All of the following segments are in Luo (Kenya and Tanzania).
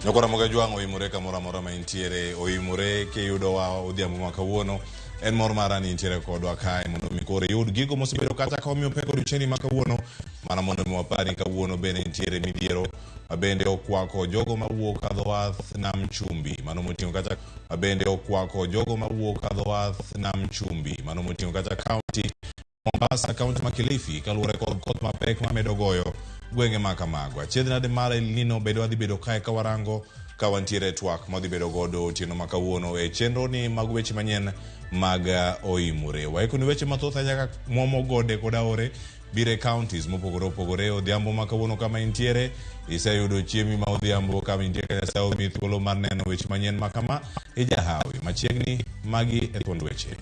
Nyakora Ramogi Ajwang' oimore kamoro amora ma intiere, oimore kiyudowa odhiambo ma kawuono. En mor mara ni intiere kodwa kae mondo mi koro iyud gigo mosebedo kata ka omiyo pek odiochieng'ni ma kawuono. Mana mondo mi wapar ni kawuono bende nitiere midhiero ma bende okwako jogo mawuok ka dho wath nam chumbi. Mano moting'o kata ma bende okwako jogo mawuok ka dho wath nam chumbi. Mano moting'o kata kaunti Mombasa, kaunti ma Kilifi, kaluwore kod koth mapek mamedo goyo gwenge ma kamago. Achiedh nade mar El Nino bende wadhi bedo kae ka warango ka wantiere e twak ma wadhi bedo godo otieno ma kawuono e chenro ni mag weche manyien mag Oimore. Waikoni weche mathoth ahinya kaka muomo gode kod aore biro e counties mopogore opogore. Odhiambo ma kawuono kama intiere, iseyudo chiembi ma odhiambo kama intie ka Nyasaye omiyi thuolo mar neno weche manyien ma kama, ijahawi. Machiegni magi e thuond weche.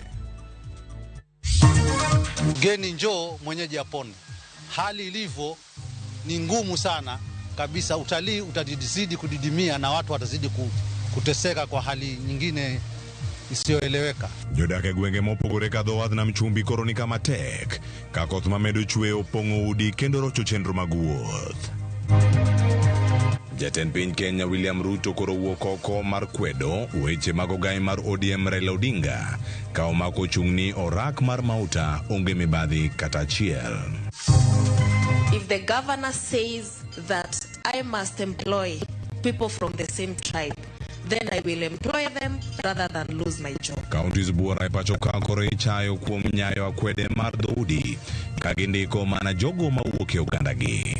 Mgeni njoo, mwenyeji apone. Hali ilivyo ni ngumu sana kabisa, utalii utazidi kudidimia na watu watazidi kuteseka kwa hali nyingine isiyoeleweka. Jodak e gwenge mopogore ka dho wadh nam chumbi koro ni kama tek ka koth mamedo chwe opong'o udi kendo rocho chenro mag wuoth. Jatend piny Kenya William Ruto koro wuok oko mar kwedo weche mag ogai mar ODM Raila Odinga ka omako chung' ni orak mar mauta onge mibadhi kata achiel. If the governor says that I must employ people from the same tribe, then I will employ them rather than lose my job. Counties buora e pacho ka koro ichayo kuom nyayo akwede mar dhoudi ka gindiko mana jogo mawuok e ogandagi.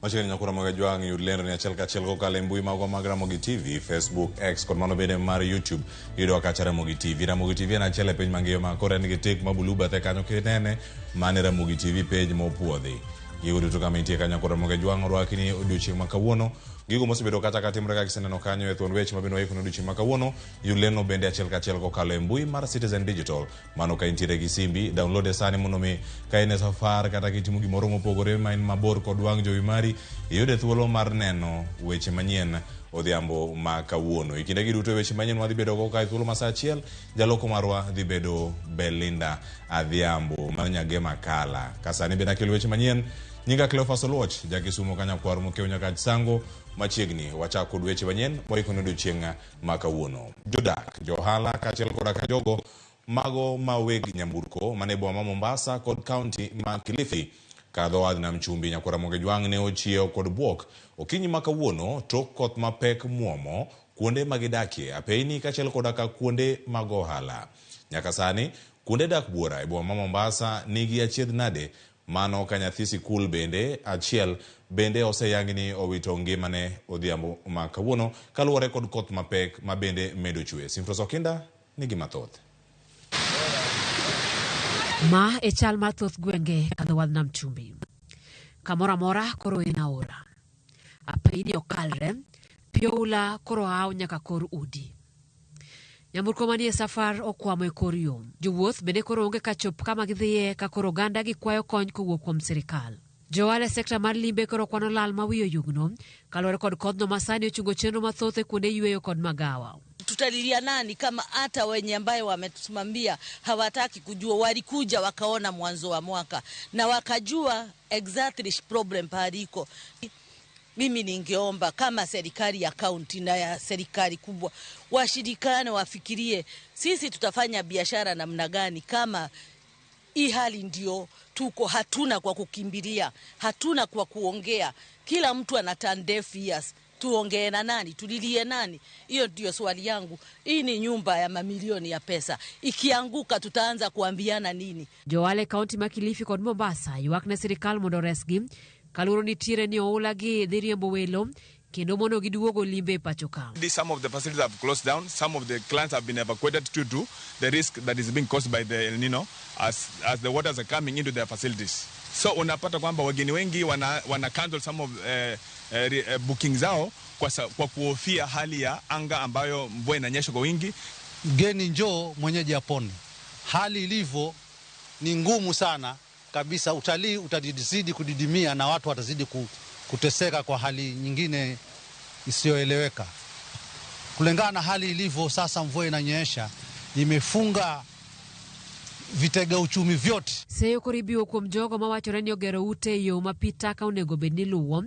Machiegni nyakura mag Ajwang' yud lendo ni achiel kachiel kokalo e mbui magwa mag Ramogi TV, Facebook, X kod mano bende mar YouTube. Iyudowa kacha Ramogi TV. Ramogi TV en achiel e piny mangima koro en gi tik ma bulu bathe kanyo kinene mane Ramogi TV page mopuodhi. Gigo duto kama intie kanyo kod Ramogi Ajwang' orwaki ni odiochieng' ma kawuono. Gigo mosebedo kata ka timore kaka iseneno kanyo e thuond weche ma bende waiko ni odiochieng' ma kawuono. Yud lendo bende achiel kachiel kokalo e mbui mar Citizen Digital. Mano ka intiere gi simbi, download e sani mondo mi ka in e safar kata kitimo gimoro mopogore ma in mabor kod wang' jowi mari, iyude thuolo mar neno weche manyien odhiambo ma kawuono. E kindegi duto weche manyien wadhi bedo go ka e thuolo ma saa achiel, jaloko marwa dhi bedo Belinda Adhiambo mar Nyagema Kala. Ka sani bende akelo weche manyien, nyinga Cleophas Oluoch, ja Kisumo ka nyakwar Mokeu Nyakach Sango, machiegni wachak kod weche manyien waikone odiochieng' ma kawuono. Jodak, johala kaachiel koda ka jogo mago ma weg nyamburko mane boma ma Mombasa kod kaunti ma Kilifi ka dho wadh nam chumbi nyakwar Ramogi Ajwang' ne ochiewo kod bwok okinyi ma kawuono tok koth mapek muomo kuonde ma gidakie, apeyni kaachiel koda ka kuonde mag ohala. Nyaka sani, kuonde dak buora e boma ma Mombasa nigi achiedh nade mano ka nyathi sikul bende achiel bende oseyangi ni owito ngimane odhiambo ma kawuono kaluwore kod koth mapek ma bende medo chwe. Simfros Okinda nigi mathoth. Ma e chal mar thoth gwenge ka dho wadh nam chumbi. Kamoro amora koro en aora. Apeyni okalre, pi oula koro aw nyaka kor udi. Nyamburko manie safar okwamo e kor yo. Jowuoth bende koro onge ka chop kama gidhiye ka koro oganda gikwayo kony kowuok kuom sirikal. Johala e sekta mar limbe koro kwano lal ma wiye oyugno kaluwore kod kodhno ma sani ochungo chenro mathoth e kuonde yueyo kod magawa. Tutalilia nani kama hata wenye ambaye wametusimamia hawataki kujua? Walikuja wakaona mwanzo wa mwaka na wakajua exactly problem pahali iko. Mimi ningeomba kama serikali ya kaunti na ya serikali kubwa washirikane, wafikirie sisi tutafanya biashara namna gani kama hii hali ndio tuko, hatuna kwa kukimbilia, hatuna kwa kuongea, kila mtu ana turn deaf ears. Tuongee na nani? Tulilie nani? Hiyo ndio swali yangu. Hii ni nyumba ya mamilioni ya pesa, ikianguka tutaanza kuambiana nini? Johala e kaunti ma Kilifi kod Mombasa ywak ne sirikal mondo oresgi kaluwore nitiere ni oula gi dhi riembo welo kendo mono giduogo limbe e pacho ka. Some of the facilities have closed down. Some of the clients have been evacuated due to the risk that is being caused by the El Nino as the waters are coming into their facilities. So unapata kwamba wageni wengi wana cancel some of booking zao kwa kuhofia hali ya anga ambayo mvua inanyesha kwa wingi. Mgeni njoo, mwenyeji apone. Hali ilivyo ni ngumu sana kabisa, utalii utazidi kudidimia na watu watazidi kuteseka kwa hali nyingine isiyoeleweka. Kulingana na hali ilivyo sasa, mvua inanyesha, imefunga vitega uchumi vyote. Seyo koro ibiwo kuom jogo mawachore ni ogero ute e yo ma pi taka onego bed ni luwo,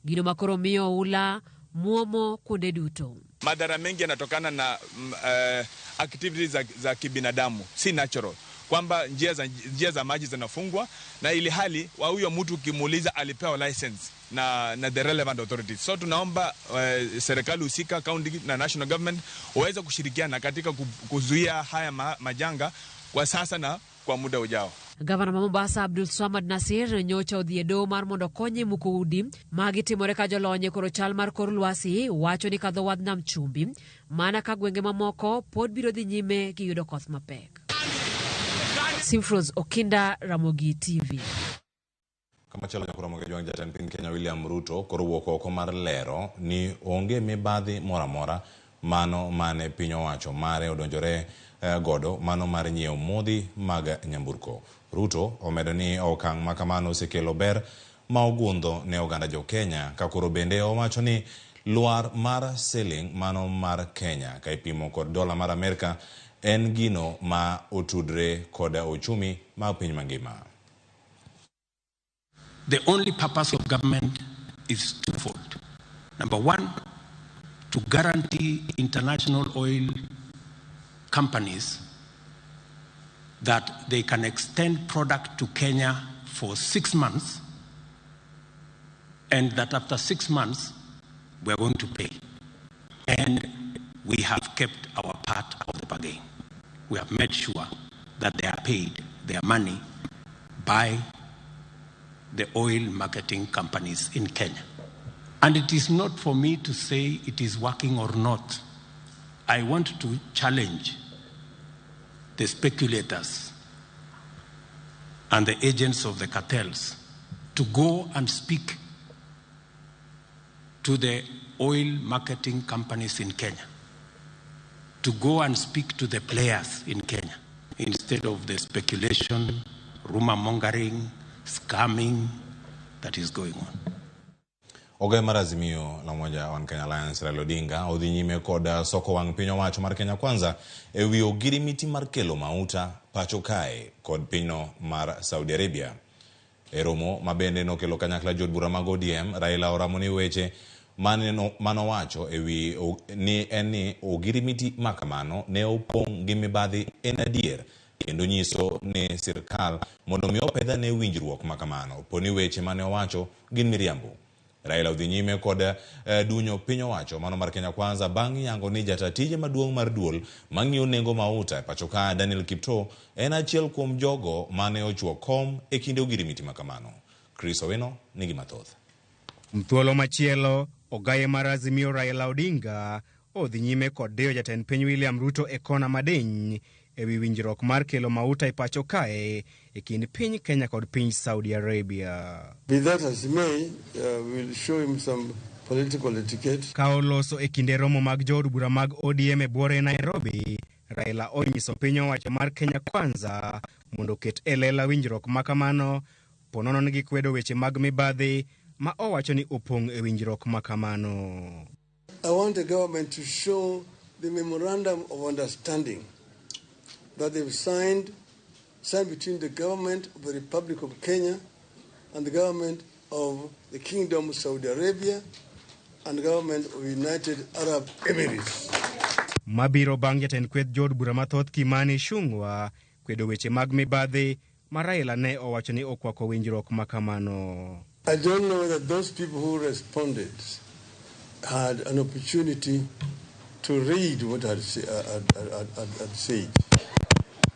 gino ma koro miyo oula muomo kuonde duto. Madhara mengi yanatokana na activities za kibinadamu, si natural, kwamba njia za maji zinafungwa na ili hali wa huyo mtu ukimuuliza alipewa license na the relevant authorities. So tunaomba serikali husika, county na national government waweze kushirikiana katika kuzuia haya majanga kwa sasa na kwa muda ujao. Gavana ma Mombasa Abdul Swamad Nasir nyocha odhi e doho mar mondo okonye muko udi magi timore ka jolony e koro chal mar kor lwasi wacho ni kadho wadh nam chumbi mana ka gwenge mamoko pod biro dhi nyime gi yudo koth mapek. Simfros Okinda, Ramogi TV. Kamachielo nyakoro Kajwang' jatend piny Kenya William Ruto koro wuok oko mar lero ni onge mibadhi moro amora mano mane piny owacho mare odonjore godo mano mar nyiewo modhi mag nyamburko. Ruto omedo ni okang' ma kamano osekelo ber ma ogundho ne oganda jo Kenya ka koro bende owacho ni lwar mar siling mano mar Kenya ka ipimo kod dola mar Amerka en gino ma otudre kod uchumi mar piny mangima. The only purpose of government is twofold. Number one, to guarantee international oil companies that they can extend product to Kenya for 6 months and that after 6 months, we are going to pay. And we have kept our part of the bargain. We have made sure that they are paid their money by the oil marketing companies in Kenya. And it is not for me to say it is working or not. I want to challenge the speculators and the agents of the cartels to go and speak to the oil marketing companies in Kenya, to go and speak to the players in Kenya instead of the speculation, rumor mongering, scamming that is going on. Ogai mar Azimio la Umoja One Kenya Alliance Raila Odinga odhi nyime kod soko wang' piny owacho mar Kenya Kwanza ewi ogirimiti mar kelo mauta pacho kae kod pinyno mar Saudi Arabia. E romo ma bende nokelo kanyakla jood bura mag ODM, Raila oramo ni weche manowacho ewi ni en ni ogirimiti ma kamano ne opong' gi mibadhi en adier kendo nyiso ni sirkal mondo mi opedha ne winjruok ma kamano po ni weche mane owacho gin miriambo. Raila odhi nyime kod dunyo piny owacho mano mar Kenya Kwanza bang' yango ni jata tije maduong' mar duol mang'iyo nengo mauta e pacho ka Daniel Kiptoo en achiel kuom jogo mane ochuo kom e kinde ogirimiti ma kamano. Chris Owino nigi mathoth. Thuolo machielo, ogaye mar Azimio Raila Odinga odhi nyime kod diyo jatend piny William Ruto e kona madiny ewi winjruok mar kelo mauta e pacho kae e kind piny Kenya kod piny Saudi Arabia. Be that as it may, we'll show him some political etiquette. Ka oloso e kinde romo mag jood bura mag ODM e buore Nairobi, Raila onyiso piny owacho mar Kenya Kwanza mondo oket e lela winjruok ma kamano ponono ni gikwedo weche mag mibadhi ma owacho ni opong' e winjruok ma kamano. I want the government to show the memorandum of understanding that they've signed between the government of the Republic of Kenya and the government of the Kingdom of Saudi Arabia and the government of United Arab Emirates. Mabiro bang' jatend kweth jood bura mathoth Kimani Ichung'wa kwedo weche mag mibadhi ma Raila ne owacho ni okwako winjruok ma kamano. I don't know whether those people who responded had an opportunity to read what I'd said.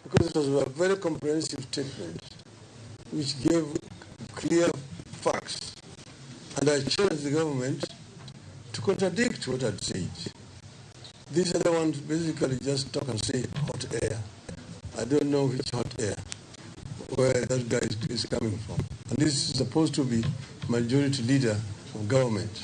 Because it was a very comprehensive statement which gave clear facts. And I challenged the government to contradict what I'd said. These other ones basically just talk and say hot air. I don't know which hot air, where that guy is coming from. And this is supposed to be majority leader of government.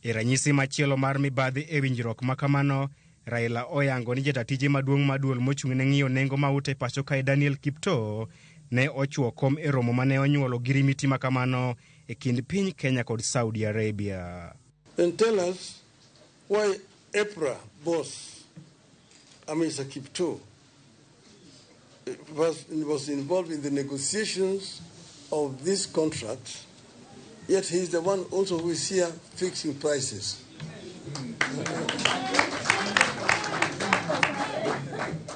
E ranyisi machielo mar mibadhi e winjruok ma kamano, Raila oyango ni jata tije maduong' mar duol mochung' ne ng'iyo nengo mauta e pacho kae Daniel Kiptoo ne ochuo kom e romo mane onyuolo girimiti ma kamano e kind piny Kenya kod Saudi Arabia. Then tell us why EPRA boss, Mr. Kiptoo, was involved in the negotiations of this contract, yet he is the one also who is here fixing prices.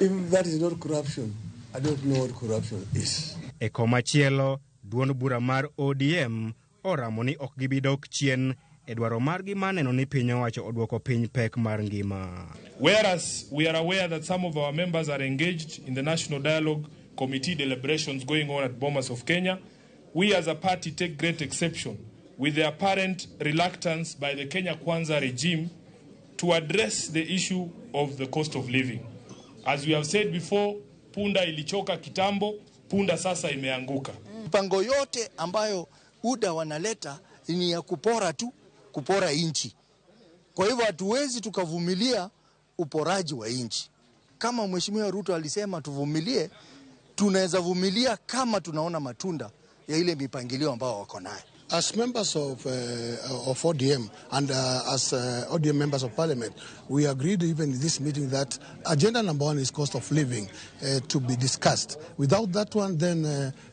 If that is not corruption, I don't know what corruption is. E komachielo, duond bura mar ODM oramo ni ok gibi dok chien e dwaro margi mar neno ni piny owacho oduoko piny pek mar ngima. Whereas we are aware that some of our members are engaged in the National Dialogue Committee deliberations going on at Bomas of Kenya, we as a party take great exception with the apparent reluctance by the Kenya Kwanza regime to address the issue of the cost of living. As we have said before, punda ilichoka kitambo, punda sasa imeanguka. Mipango yote ambayo UDA wanaleta ni ya kupora tu, kupora nchi. Kwa hivyo hatuwezi tukavumilia uporaji wa nchi. Kama Mheshimiwa Ruto alisema tuvumilie, tunaweza vumilia kama tunaona matunda ya ile mipangilio ambao wako nayo. As members of ODM and as ODM members of parliament, we agreed even in this meeting that agenda number one is cost of living to be discussed. Without that one, then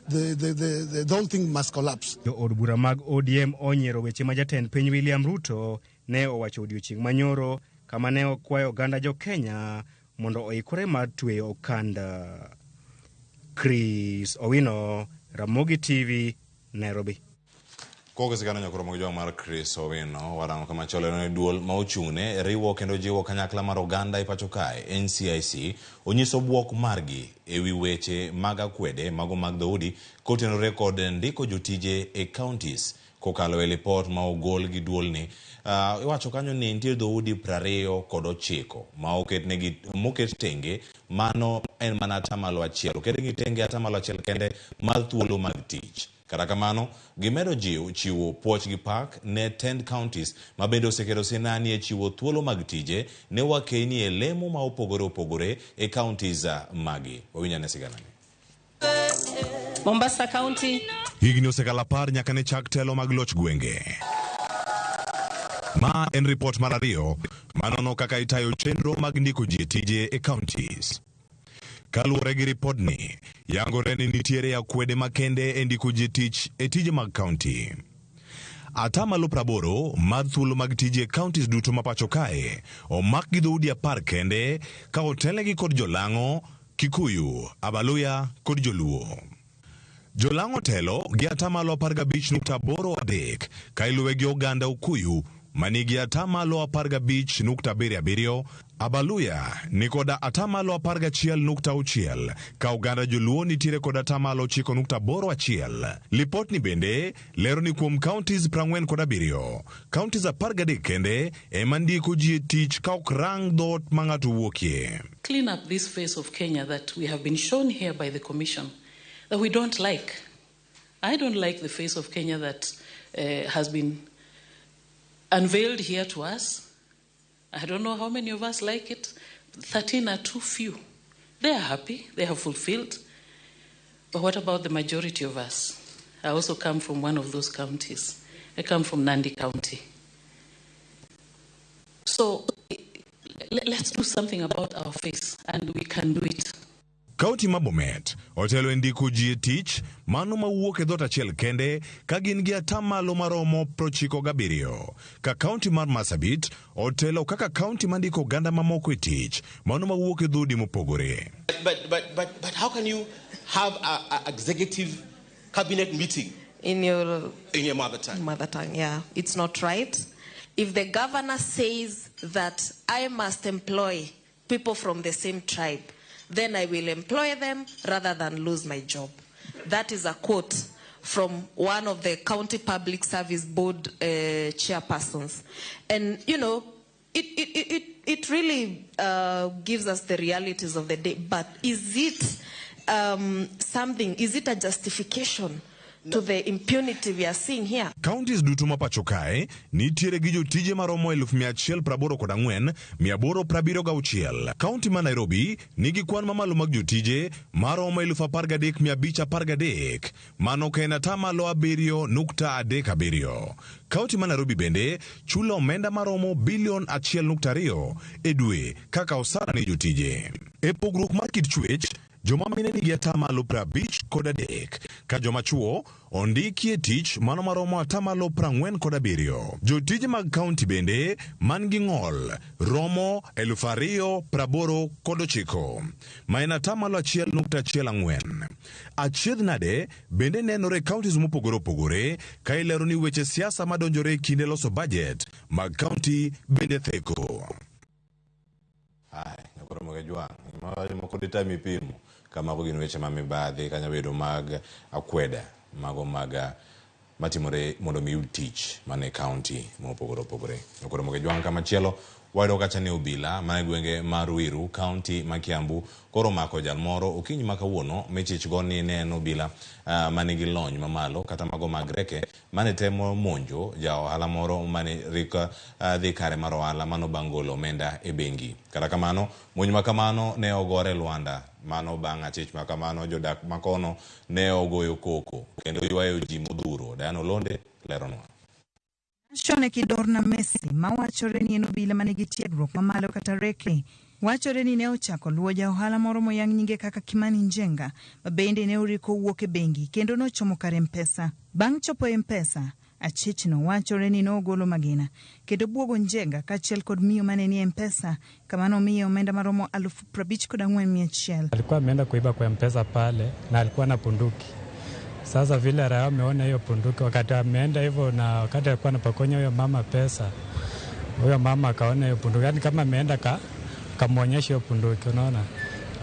the whole thing must collapse. Jo od bura mag ODM onyiero weche ma jatend piny William Ruto ne owacho odiochieng' manyoro kama ne okwayo oganda jo Kenya mondo oikore mar tweyo okanda. Chris Owino, Ramogi TV, Nairobi. Kokesekano nyakoro mag mar Chris Owino warango kamachielo en ni duol ma ochung'ne riwo kendo jiwo kanyakla mar oganda e pacho kae NCIC onyiso bwok margi ewi weche mag akwede mago mag dhoudi kotenore kod ndiko jotije e counties kokalo e lipot ma ogol gi duolni. Iwacho kanyo ni nitie dhoudi 29 ma oketnegi moket tenge, mano en mana 1% oketnegi tenge 1% kende mar thuolo mag tich. Kata kamano, gimedo chiwo puoch gi pak ne tend counties ma bende oseketo sinani e chiwo thuolo mag tije ne wakeni e lemo ma opogore opogore e counties magi. Wawinj ane siganani. Mombasa County. Higni osekalo 10 nyaka ne chak telo mag loch gwenge. Ma en ripot mar 2 manono kaka itayo chenro mag ndiko ji e tije e counties. Kaluwore gi ripodni, yangore ni nitiere akwede makende e ndiko ji tich e tije mag county. 80% mar thuolo mag tije e counties duto ma pacho kae omak gi dhoudi 10 kende ka otelnegi kod Jolang'o, Kikuyu, Abaluya kod Joluo. Jolang'o telo gi 15.83% ka iluwe gi oganda Okuyu manigi 15.77, Abaluya ni koda 11.6 ka oganda Joluo nitiere kod 9.81. Lipotni bende lero ni kuom counties 47, counties 13 kende ema ndiko ji e tich ka ok rang dhoot ma ng'ato wuokie. Clean up this face of Kenya that we have been shown here by the commission that we don't like. I don't like the face of Kenya that has been unveiled here to us. I don't know how many of us like it. 13 are too few. They are happy, they have fulfilled. But what about the majority of us? I also come from one of those counties. I come from Nandi County. So let's do something about our face, and we can do it. Kaunti ma Bomet otelo e ndiko ji e tich mano mawuok e dhoot achiel kende ka gin gi 97% maromo 97, ka kaunti mar Marsabit otelo kaka kaunti mandiko oganda mamoko e tich mano mawuok e dhoudi mopogore. But how can you have an executive cabinet meeting in your mother tongue? Mother tongue, yeah. It's not right. If the governor says that I must employ people from the same tribe, then I will employ them rather than lose my job. That is a quote from one of the County Public Service Board chairpersons. And, you know, it really gives us the realities of the day. But is it something, is it a justification to the impunity we are seeing here? Counties duto ma pacho kae nitiere gi jotije maromo 188,876. Kaunti ma Nairobi nigi kwan mamalo mag jotije maromo 13,513, mano ka en 7.37%. Kaunti ma Nairobi bende chulo omenda maromo bilion 1.2 e dwe kaka osara ne jotije. E pogruok mar kit chwech, Joma mine nigi atamalo 53 ka joma chuo ondiki e tich mano maromo atamalo 47. Jotije mag kaunti bende man gi ng'ol romo 2,089 ma en atamalo 1.14. Achiedh nade bende nenore e counties mopogore opogore ka ilero ni weche siasa madonjore e kinde loso budget mag kaunti bende theko. Ai, nyakoro moge jwang'. Moko ditami pimo ka mago gin weche ma mibadhi kanya bedo mag akweda mago mag matimore mondo mi yud tich mane kaunti mopogore opogore. Nyakoro moge jwang' kamachielo wayudo kacha ni obila mana e gwenge ma Ruiru, kaunti ma Kiambu koro omako jal moro okinyi ma kawuono michich go ni ne en obila manigi lony mamalo kata mago mag reke mane temo monjo ja ohala moro mane rik dhi kare mar ohala mano bang' golo omenda e bengi. Kata kamano, monj ma kamano ne ogore lwanda. Mano bang' achich ma kamano jodak makono ne ogoyo koko kendo ywayo ji modhuro. Diana Olonde leronwa. Nashon Kidorna Messi mawachore ni en obila manigi tiegruok mamalo kata reke wachore ni ne ochako luwo ja ohala moro moyang nyinge kaka Kimani Njenga ma bende ne oriko wuok e bengi kendo nochomo kar M-Pesa. Bang' chopo e M-Pesa, achichno wachore ni nogolo magina kendo buogo Njenga kaachiel kod miyo mane ni e M-Pesa kama nomiye omenda maromo 54,100. Alikuwa ameenda kuiba kwa M-Pesa pale na alikuwa na bunduki. Sasa vile raia ameona hiyo bunduki, wakati ameenda hivyo na wakati alikuwa anapokonya huyo mama pesa, huyo mama akaona hiyo bunduki, yani kama ameenda kamwonyesha hiyo bunduki, unaona,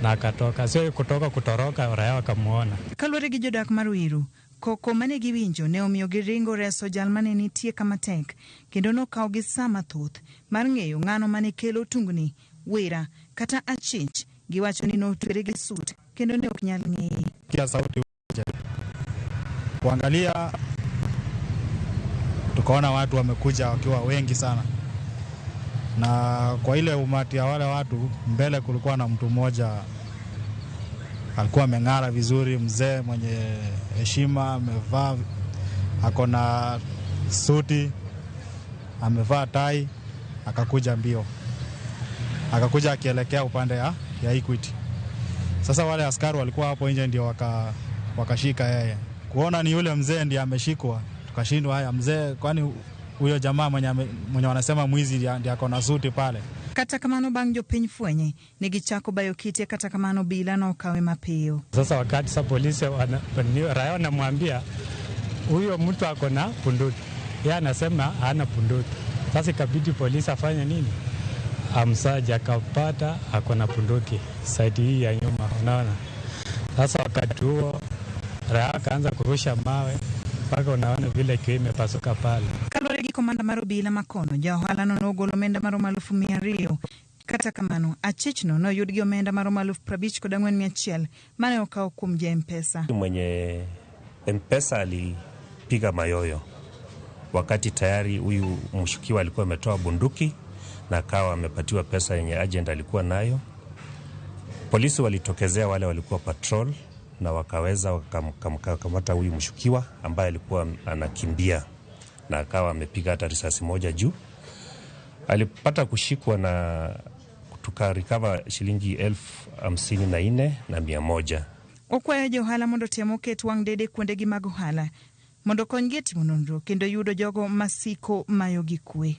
na akatoka. Sio kutoka kutoroka, raia wakamuona. Kaluwore gi jodak mar Ruiru, koko mane giwinjo ne omiyo giringo reso jal mane nitie kama tek kendo nokawogi sa mathoth mar ng'eyo ng'ano mane kelo tungni, wira kata achich. Giwacho ni notwere gi sut kendo ne ok nyal ng'eye. Kia sauti kuangalia, tukaona watu wamekuja wakiwa wengi sana, na kwa ile umati ya wale watu mbele kulikuwa na mtu mmoja alikuwa ameng'ara vizuri, mzee mwenye heshima, amevaa, ako na suti, amevaa tai, akakuja mbio, akakuja akielekea upande ya Equity. Sasa wale askari walikuwa hapo nje ndio wakashika yeye. Kuona ni yule mzee ndiye ameshikwa, tukashindwa, haya mzee, kwani huyo jamaa mwenye wanasema mwizi ndiye ako na suti pale. Kata kamano bang' jopiny fwenye ne gichako bayo kite, kata kamano obila nokawe mapiyo. Sasa wakati sa polisi raia wanamwambia huyo mtu ako na bunduki, yeye anasema hana bunduki. Sasa ikabidi polisi afanye nini? Amsaje, akapata ako na bunduki side hii ya nyuma, unaona. Sasa wakati huo raia akaanza kurusha mawe mpaka unaona vile kioo imepasuka pale. Kaluwore gi komanda mar obila makono, ja ohalano nogolo omenda maromo 200,000. Kata kamano, achichno noyud gi omenda maromo 54,100 mane okaw kuom ja M-Pesa. Mwenye M-Pesa alipiga mayoyo wakati tayari huyu mshukiwa alikuwa ametoa bunduki na akawa amepatiwa pesa yenye agent alikuwa nayo. Polisi walitokezea, wale walikuwa patrol, na wakaweza wakamkamata huyu mshukiwa ambaye alikuwa anakimbia na akawa amepiga hata risasi moja juu. Alipata kushikwa na tukarecover shilingi 54,100. Okwayo jo ohala mondo otem oket wang' dede kuondegi mag ohala mondo okonygi e timo nonro kendo yudo jogo masiko mayogi kwe.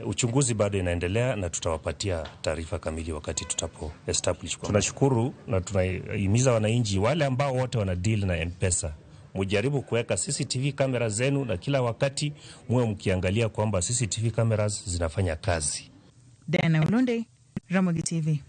Uchunguzi bado inaendelea na tutawapatia taarifa kamili wakati tutapo establish. Tunashukuru na tunahimiza wananchi wale ambao wote wana deal na M-Pesa, mujaribu kuweka CCTV kamera zenu na kila wakati muwe mkiangalia kwamba CCTV cameras zinafanya kazi. Diana Olonde, Ramogi TV.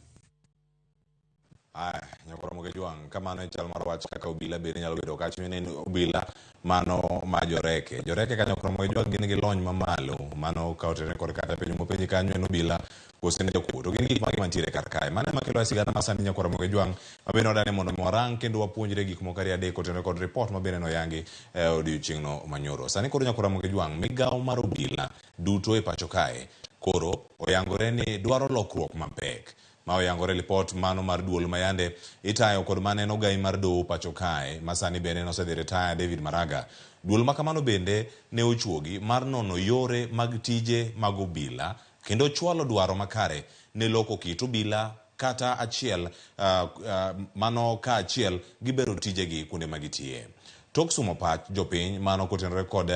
Aya, nyakoro moge jwang', kamano e chal mar wach kaka obila bende nyalo bedo kach mine ni obila mano ma joreke. Joreke ka nyakoro moge jwang' gin gi lony mamalo, mano ka otenore kod kata penjo mopenji kanyo en obila kose en jakuo. To gin gik mage mantiere kar kae. Mano ema kelo sigana ma sani nyakoro moge jwang' ma bende wadani mondo mi warang kendo wapuonjre gik moko ariyo adek otenore kod report ma bende noyangi odiochieng'no manyoro. Sani koro nyakoro moge jwang' migawo mar obila duto e pacho kae koro oyangore ni dwaro lokruok mapek. Ma oyangore lipot mano mar duol mayande itayo kod maneno gai mar doho pacho kae ma sani bende nosedhi retire David Maraga. Duol ma kamano bende ne ochuogi mar nono yore mag tije mag obila kendo chwalo dwaro makare ne loko kit obila kata achiel mano kaachiel gi bero tijegi kuonde ma gitiye. Tok sumo pach jopiny mano kotenore kod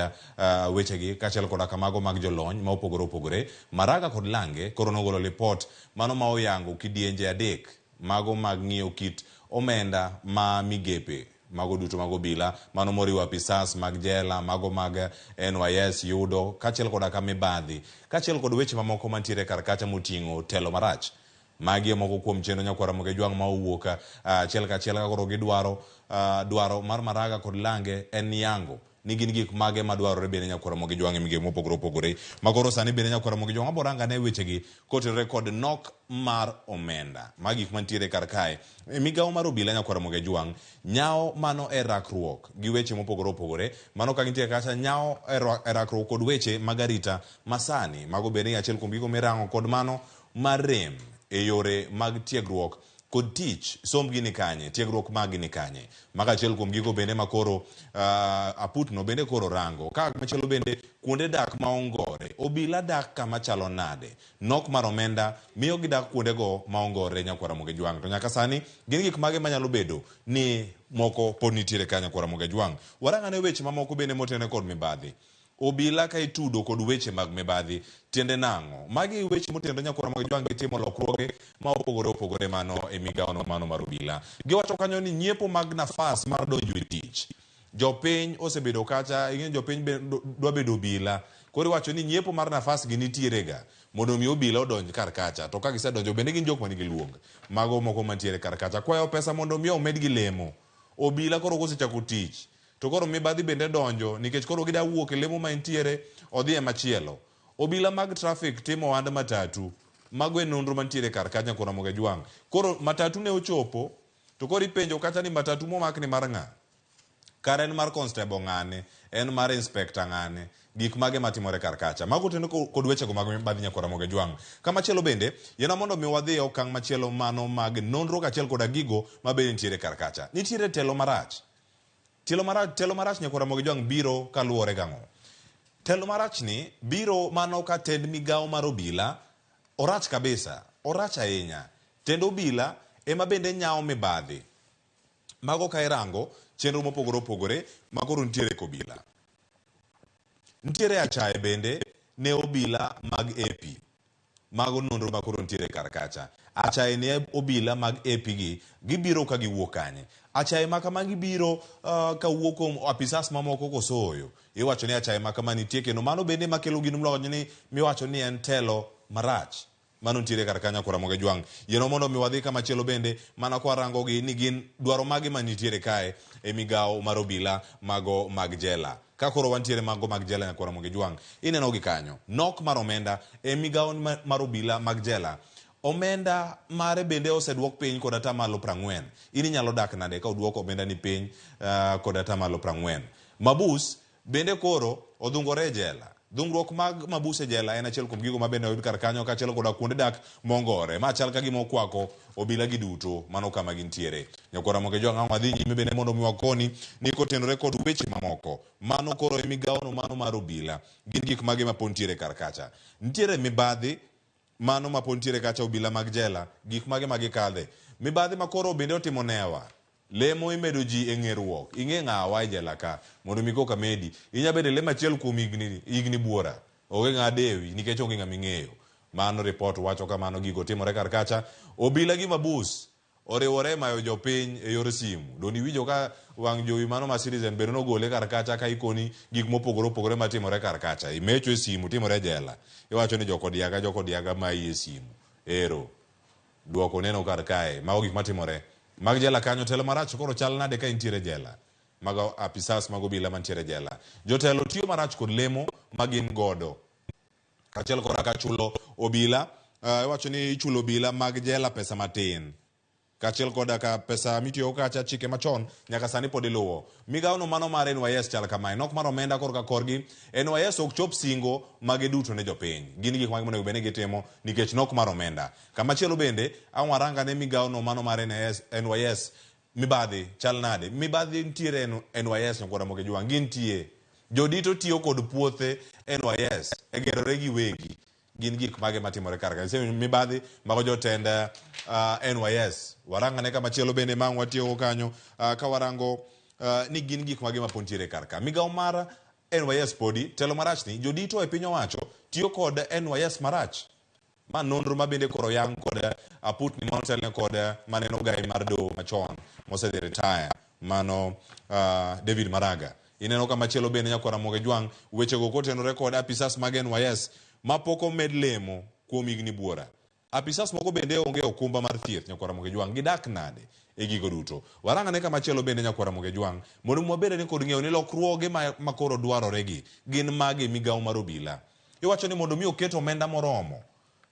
wechegi kaachiel koda kamago mag jolony ma opogore opogore, Maraga kod Lange koro nogolo lipot mano ma oyango kidienje adek mago mag ng'iyo kit omenda ma migepe mago duto mag obila mano moriwo apisas mag jela mago mag NYS yudo kaachiel koda ka mibadhi kaachiel kod weche mamoko mantiere kar kacha moting'o telo marach. Magi e moko kuom chenro nyakwar Ramogi Ajwang' ma owuok achiel kachiel ka koro gidwaro dwaro mar Maraga kod Lange en yango ni gin gik mage madwarore bende nyakwar Ramogi Ajwang' e migepe mopogore opogore. Ma koro sani bende nyakwar Ramogi Ajwang' wabiro rango ane wechegi kotenore kod nok mar omenda. Magi gik mantiere kar kae. E migawo mar obila nyakwar Ramogi Ajwang' nyawo mano e rakruok gi weche mopogore opogore. Mano ka gintie kacha nyawo e rakruok kod weche mag arita masani. Mago bende achiel kuom gigo mirango kod mano mar rem e yore mag tiegruok kod tich. Sombgi ni kanye? Tiegruok maggi ni kanye? Mago achiel kuom gigo bende ma koro aputno bende koro rango. Ka machielo bende kuonde dak ma ongore. Obila dak kama chalo nade? Nok mar omenda miyo gidak kuondego ma ongore nyakwar Ramogi Ajwang'. To nyaka sani gin gik mage manyalo bedo ni moko pod nitiere ka nyakwar Ramogi Ajwang'. Warang ane weche mamoko bende motenore kod mibadhi. Obila ka itudo kod weche mag mibadhi tiende nang'o? Magi weche motenore nyakwar Ramogi Ajwang' gi timo lokruoge ma opogore opogore mano e migawono mano mar obila. Giwacho kanyo ni nyiepo mag nafas mar donjo e tich. Jopiny osebedo kacha, ing'eyo jopiny be dwa bedo obila. Koro iwacho ni nyiepo mar nafas gi nitiere ga mondo mi obila odonj kar kacha. To ka gisedonjo bende gin jok manigi luong. Mago moko mantiere kar kacha. Kwayo pesa mondo mi omedgi lemo. Obila koro kosechako tich to koro mibadhi bende donjo nikech koro gida wuok e lemo ma entiere odhi e machielo. Obila mag traffic timo ohand matatu. Mago e nonro mantiere kar kacha nyakwar Ramogi Ajwang'. Koro matatu ne ochopo to koro ipenjo kacha ni matatu momak ni mar ng'a? Kare en mar constable ng'ane, en mar inspector ng'ane, gik mage matimore kar kacha. Mago otenore kod wechego mag mibadhi nyakwar Ramogi Ajwang'. Kamachielo bende, yiena mondo mi wadhi e okang' machielo mano mag nonro kaachiel koda gigo mabende nitiere kar kacha. Nitiere telo marach. Telo marach, telo marach nyakwar Ramogi Ajwang' biro kaluwore gang'o? Telo marach ni biro mano ka tend migawo mar obila orach kabisa, orach ahinya. Tend obila ema bende nyawo mibadhi. Mago ka irango chenro mopogore opogore ma koro nitiere kobila. Nitiere achaye bende ne obila mag AP. Mago nonro ma koro nitiere kar kacha. Achaye ne obila mag AP gi gibiro ka giwuok kanye? Achaye ma kama gibiro kawuok kuom apisas mamoko koso ooyo? Iwacho ni achaye ma kama nitie kendo mano bende makelo gino miwacho ni miwacho ni en telo marach. Mano nitiere kar kanyo nyakwar Ramogi Ajwang'. Yienwa mondo mi wadhi kamachielo bende mana kwarango gi ni gin dwaro mage manitiere kae e migawo mar obila mago mag jela. Ka koro wantiere mago mag jela nyakwar Ramogi Ajwang', ineno gi kanyo. Nok mar omenda e migawo mar obila mag jela. Omenda mare bende oseduok piny kod atamalo 40. In inyalo dak nade ka oduok omenda ni piny kod atamalo 40? Mabus bende koro odhungore e jela. Dhungruok mag mabus e jela en achiel kuom gigo ma bende oyud kar kanyo kaachiel koda kuonde dak mongore. Ma chal ka gima okwako obila gi duto mano kama gintiere. Nyakwar Ramogi Ajwang' ang' wadhi nyime bende mondo mi wakoni ni kotenore kod weche mamoko. Mano koro e migawono mano mar obila. Gin gik mage ma pod nitiere kar kacha? Nitiere mibadhi mano ma pod nitiere kacha obila mag jela. Gik mage ma gikadhe? Mibadhi ma koro bende otimo newa. Lemo imedo ji e ng'eruok. Ing'e ng'awa e jela ka mondo mi koka medi. Inya bedo e lemo achiel kuom higni higni buora. Onge ng'a dewi nikech onge ng'ama ing'eyo. Mano report wacho kamano gigo timore kar kacha. Obila gi mabus oriwore e mayo jopiny e yor simu. Donge iwinjo ka wang' jowi mano ma Citizen bende nogole kar kacha ka ikoni gik mopogore opogore matimore kar kacha. Imecho e simu timore e jela. Iwacho ni jokodiaga jokodiaga mayi e simu. Ero. Duoko neno kar kae. Mago gik matimore. Mag jela kanyo telo marach koro chal nade ka intiere jela? Mago apisas mag obila mantiere jela. Jotelo tiyo marach kod lemo ma gin godo. Kaachiel koda ka chulo obila, iwacho ni ichulo obila mag jela pesa matin. Kaachiel koda ka pesa mitiyogo kacha chike machon nyaka sani pod iluwo. Migawono mano mar NYS chal kamae. Nok mar omenda korka korgi, NYS ok chop singo mage duto ne jopiny. Gin gik mage monego bed ni gitimo nikech nok mar omenda. Kamachielo bende, ang' warang ane migawono mano mar NYS, NYS mibadhi chal nade? Mibadhi nitiere NYS nyakwar Ramogi Ajwang', gintie. Jodito tiyo kod puothe NYS e gerore giwegi. Gin gik mage matimore kar ka? Isewinjo mibadhi mago jotend NYS. Warang ane kamachielo bende ma ang' watieko kanyo ka warango ni gin gik mage ma pod nitiere kar ka. Migawo mar NYS podi telo marach ni jodito e piny owacho tiyo kod NYS marach. Ma nonro ma bende koro yang kod aputni manotelne kod maneno ogai mar doho machon mosedhi retire mano David Maraga. Ineno kamachielo bende nyakwar Ramogi Jwang' wechego kotenore kod apisas mag NYS mapok omed lemo kuom higni buora. Apisas moko bende onge okumba mar thieth nyakwar Ramogi Jwang' gidak nade e gigo duto. Warang ane kamachielo bende nyakwar Ramogi Jwang' mondo wabed ni kod ng'eyo ni lokruoge ma koro dwarore gi gin mage e migawo mar obila. Iwacho ni mondo mi oket omenda moromo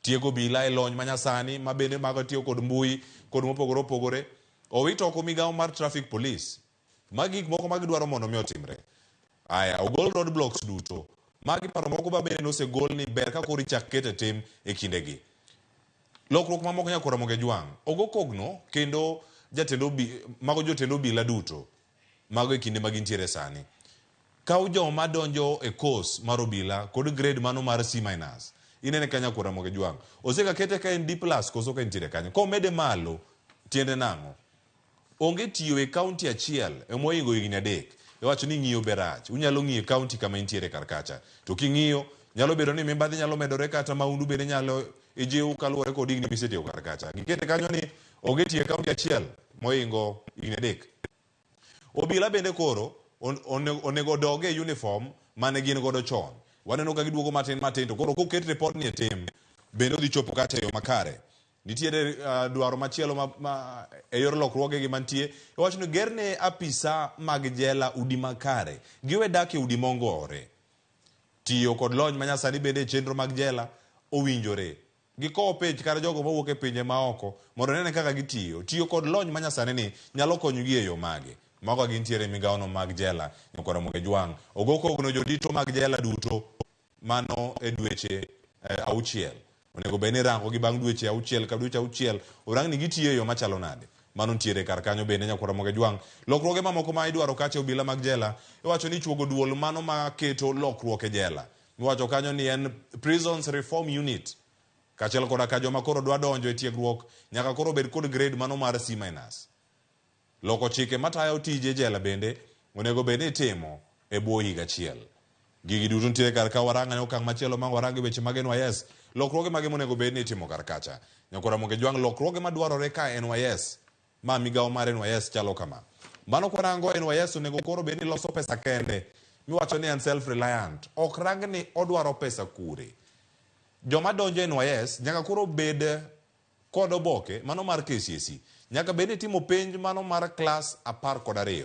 tiego obila e lony manyasani ma bende mago tiyo kod mbui kod mopogore opogore. Owit oko migawo mar traffic police. Magi gik moko magidwaro mondo mi otimre. Aya, ogol roadblocks duto. Magi paro moko ma bende nosegol ni ber ka koro ichak ket e tim e kindegi. Lokruok mamoko nyakwar Ramogi Jwang', ogo kogno kendo jatend mago jotend obila duto mago e kinde ma gintiere sani. Kaw joma donjo e course mar obila kod grade mano mar C minus. Inene ka nyakwar Ramogi Jwang'. Oseka kete ka en D plus koso ka entiere kanyo. Komede malo, tiende nang'o? Onge tiyo e kaunti achiel emohingo higni 3. Iwacho ni ng'iyo be rach. Unyalo ng'iyo e kaunti kama intiere kar kacha. To king'iyo, nyalo bedo ni mibadhi nyalo medore kata maundu bende nyalo ijiw kaluwore kod higni misetiyo kar kacha. Gikete kanyo ni onge tiyo e kaunti achiel mohingo higni 3. Obila bende koro onego odog e uniform mane gin godo chon. Waneno ka giduogo matin matin to koro koket report ni e tim bende odhi chopo kata e yo makare. Nitiere dwaro machielo ma e yor lokruoge gi mantie. Iwacho ni gerne apisa mag jela udi makare. Giwe dak e udi mongore. Tiyo kod lony manyasani bende e chenro mag jela owinjore. Gikowo penj kata jogo mawuok e pinje maoko mondo nene kaka gitiyo. Tiyo kod lony manyasani ni nyalo konyogi e yo mage. Mago gintiere e migawono mag jela nyakwar Ramogi Jwang'. Ogo kogno jodito mag jela duto mano e dweche 6. Onego bed ni irango gi bang' dweche 6 ka dweche 6 orang ni gitiyo e yo machalo nade. Mano nitiere kar kanyo bende nyakwar Ramogi Jwang'. Lokruoge mamoko ma idwaro kacha obila mag jela iwacho ni chuogo duol mano maketo lokruok e jela. Iwacho kanyo ni en Prisons Reform Unit. Kaachiel koda ka joma koro dwa donjo e tiegruok nyaka koro bed kod grade mano mar C minus. Loko chike matayo tije jela bende onego bed ni itimo e bwo higa achiel. Gigi duto nitiere kar ka warang ane okang' machielo ma warang weche mag NYS. Lokruoge mage monego bed ni itimo kar kacha. Nyakwar Ramogi Jwang' lokruoge madwarore ka NYS ma migawo mar NYS chalo kama. Mano kwarango NYS onego koro bed ni loso pesa kende. Miwacho ni en self reliant. Ok rang ni odwaro pesa kure. Joma donjo NYS nyaka koro bed kod oboke mano mar KCSE. Nyaka bed ni timo penj mano mar klas 12.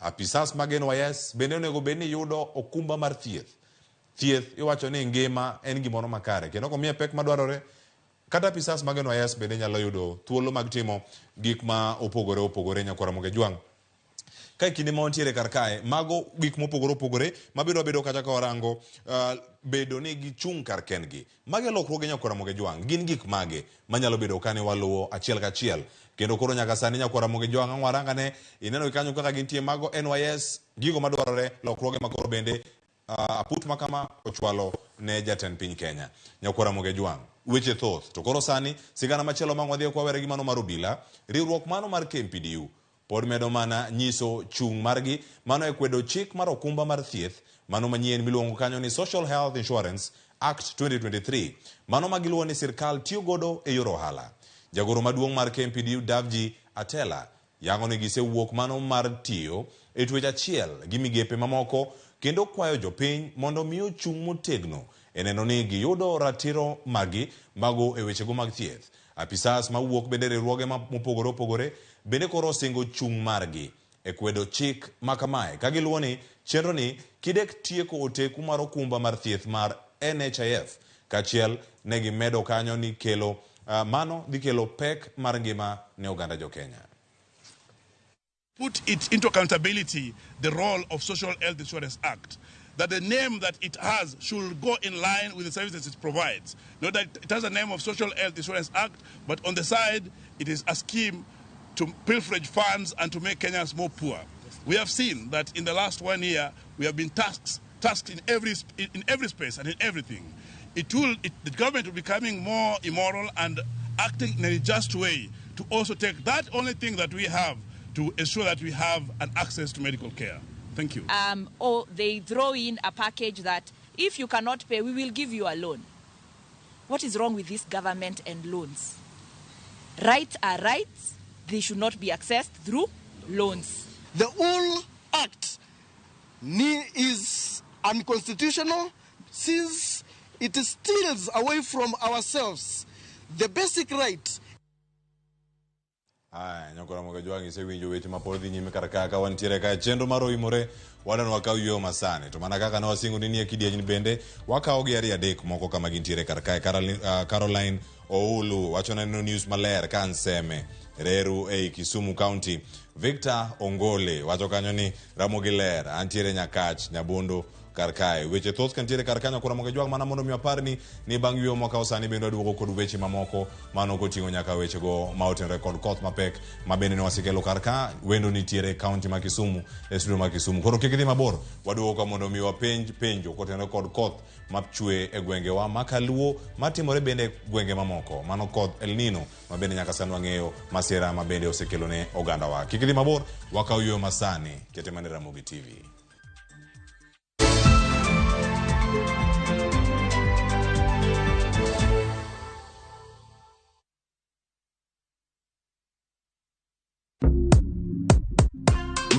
Apisas mag NYS bende onego bed ni yudo okumba mar thieth. Thieth iwacho ni ngima en gimoro makare kendo komiye pek madwarore kata apisas mag NYS bende nyalo yudo thuolo mag timo gik ma opogore opogore nyakwar Ramogi Jwang'. Ka e kinde ma wantiere kar kae, mago gik mopogore opogore mabiro bedo kata ka warango bedo ni gichung' kar kendgi. Mage lokruoge nyakwar Ramogi Jwang' gin gik mage manyalo bedo kane waluwo achiel kachiel. Kendo koro nyaka sani nyakwar Ramogi Jwang' ang' warang ane ineno kanyo kaka gintie mago NYS gigo madwarore lokruoge makoro bende aput makama ochwalo ne jatend piny Kenya. Nyakwar Ramogi Jwang' weche thoth to koro sani sigana machielo ma wadhi kwawere gi mano mar obila riwruok mano mar KMPDU pod medo mana nyiso chung' margi mano e kwedo chik mar okumba mar thieth mano manyien miluongo kanyo ni Social Health Insurance Act 2023 mano ma giluwo ni sirkal tiyo godo e yor ohala. Jagoro maduong' mar KMPDU Davji Atela yango ni gisewuok mano mar tiyo e twech achiel gi migepe mamoko kendo kwayo jopiny mondo mi ochung' motegno e neno ni giyudo ratiro magi mago e wechego mag thieth. Apisas mawuok bende riwruoge mopogore opogore bende koro osingo chung' margi e kwedo chik ma kamae ka giluwo ni chenro ni kidek tieko oteku mar okumba mar thieth mar NHIF kaachiel ne gimedo kanyo ni kelo mano dhi kelo pek mar ngima ne oganda jo Kenya. Put it into accountability the role of Social Health Insurance Act, that the name that it has should go in line with the services it provides. Not that it has a name of Social Health Insurance Act, but on the side, it is a scheme to pilferage funds and to make Kenyans more poor. We have seen that in the last 1 year, we have been tasked tasks in every space and in everything, the government will be becoming more immoral and acting in a just way to also take that only thing that we have to ensure that we have an access to medical care. Thank you. Or they throw in a package that if you cannot pay, we will give you a loan. What is wrong with this government and loans? Rights are rights. They should not be accessed through loans. The whole act is unconstitutional since it steals away from ourselves the basic right. Aya, nyokora moga jwangi se winjo weche ma pod dhi nyime kar ka ka wantiere ka chenro mar Oimore wadwani wakaw yueyo masani to mana kaka ne wasingo ni nie kidieny bende wakawo gi ariyo adek moko kama gintiere kar kae. Caroline Oulu wacho neno news maler ka Nseme Reru ei Kisumu County. Victor Ongole wacho kanyo ni Ramogi ler antiere Nyakach Nyabondo kar kae. Weche thoth kantiere kar kanyo koro Ramogi Jwang' mana mondo mi apar ni bang' yueyo mwakawo sani bende waduogo kod weche mamoko mano koting'o nyaka wechego ma otenore kod koth mapek ma bende ne wasekelo kar ka. Wendo nitiere county ma Kisumu e studio ma Kisumu. Koro kik idhi mabor, waduogo ka mondo mi wapenj penjo kotenore kod koth machwe e gwengewa ma Kaluo matimore bende e gwenge mamoko. Mano koth El Nino ma bende nyaka sani wang'eyo masira ma bende osekelo ne ogandawa. Kik idhi mabor, wakaw yueyo masani kete mana Ramogi TV.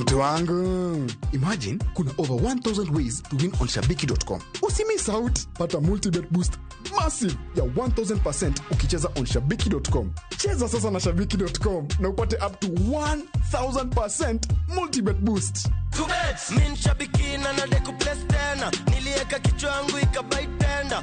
Mtu wangu, imagine kuna over 1000 ways to win on shabiki.com. Usimiss out, pata multibet boost massive ya 1000% ukicheza on shabiki.com. Cheza sasa na shabiki.com na upate up to 1000% multibet boost. Min shabiki na nadeku place tena, nilieka kichwa yangu ikabai tena.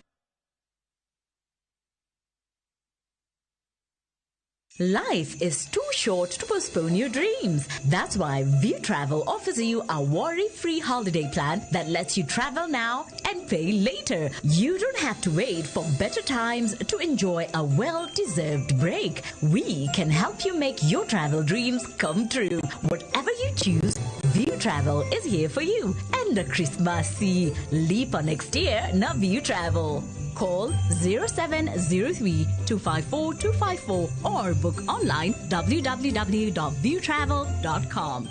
Life is too short to postpone your dreams. That's why View Travel offers you a worry-free holiday plan that lets you travel now and pay later. You don't have to wait for better times to enjoy a well-deserved break. We can help you make your travel dreams come true. Whatever you choose, View Travel is here for you. And a Christmas leap on next year, na View Travel. Call 0703 254 254 or book online www.viewtravel.com.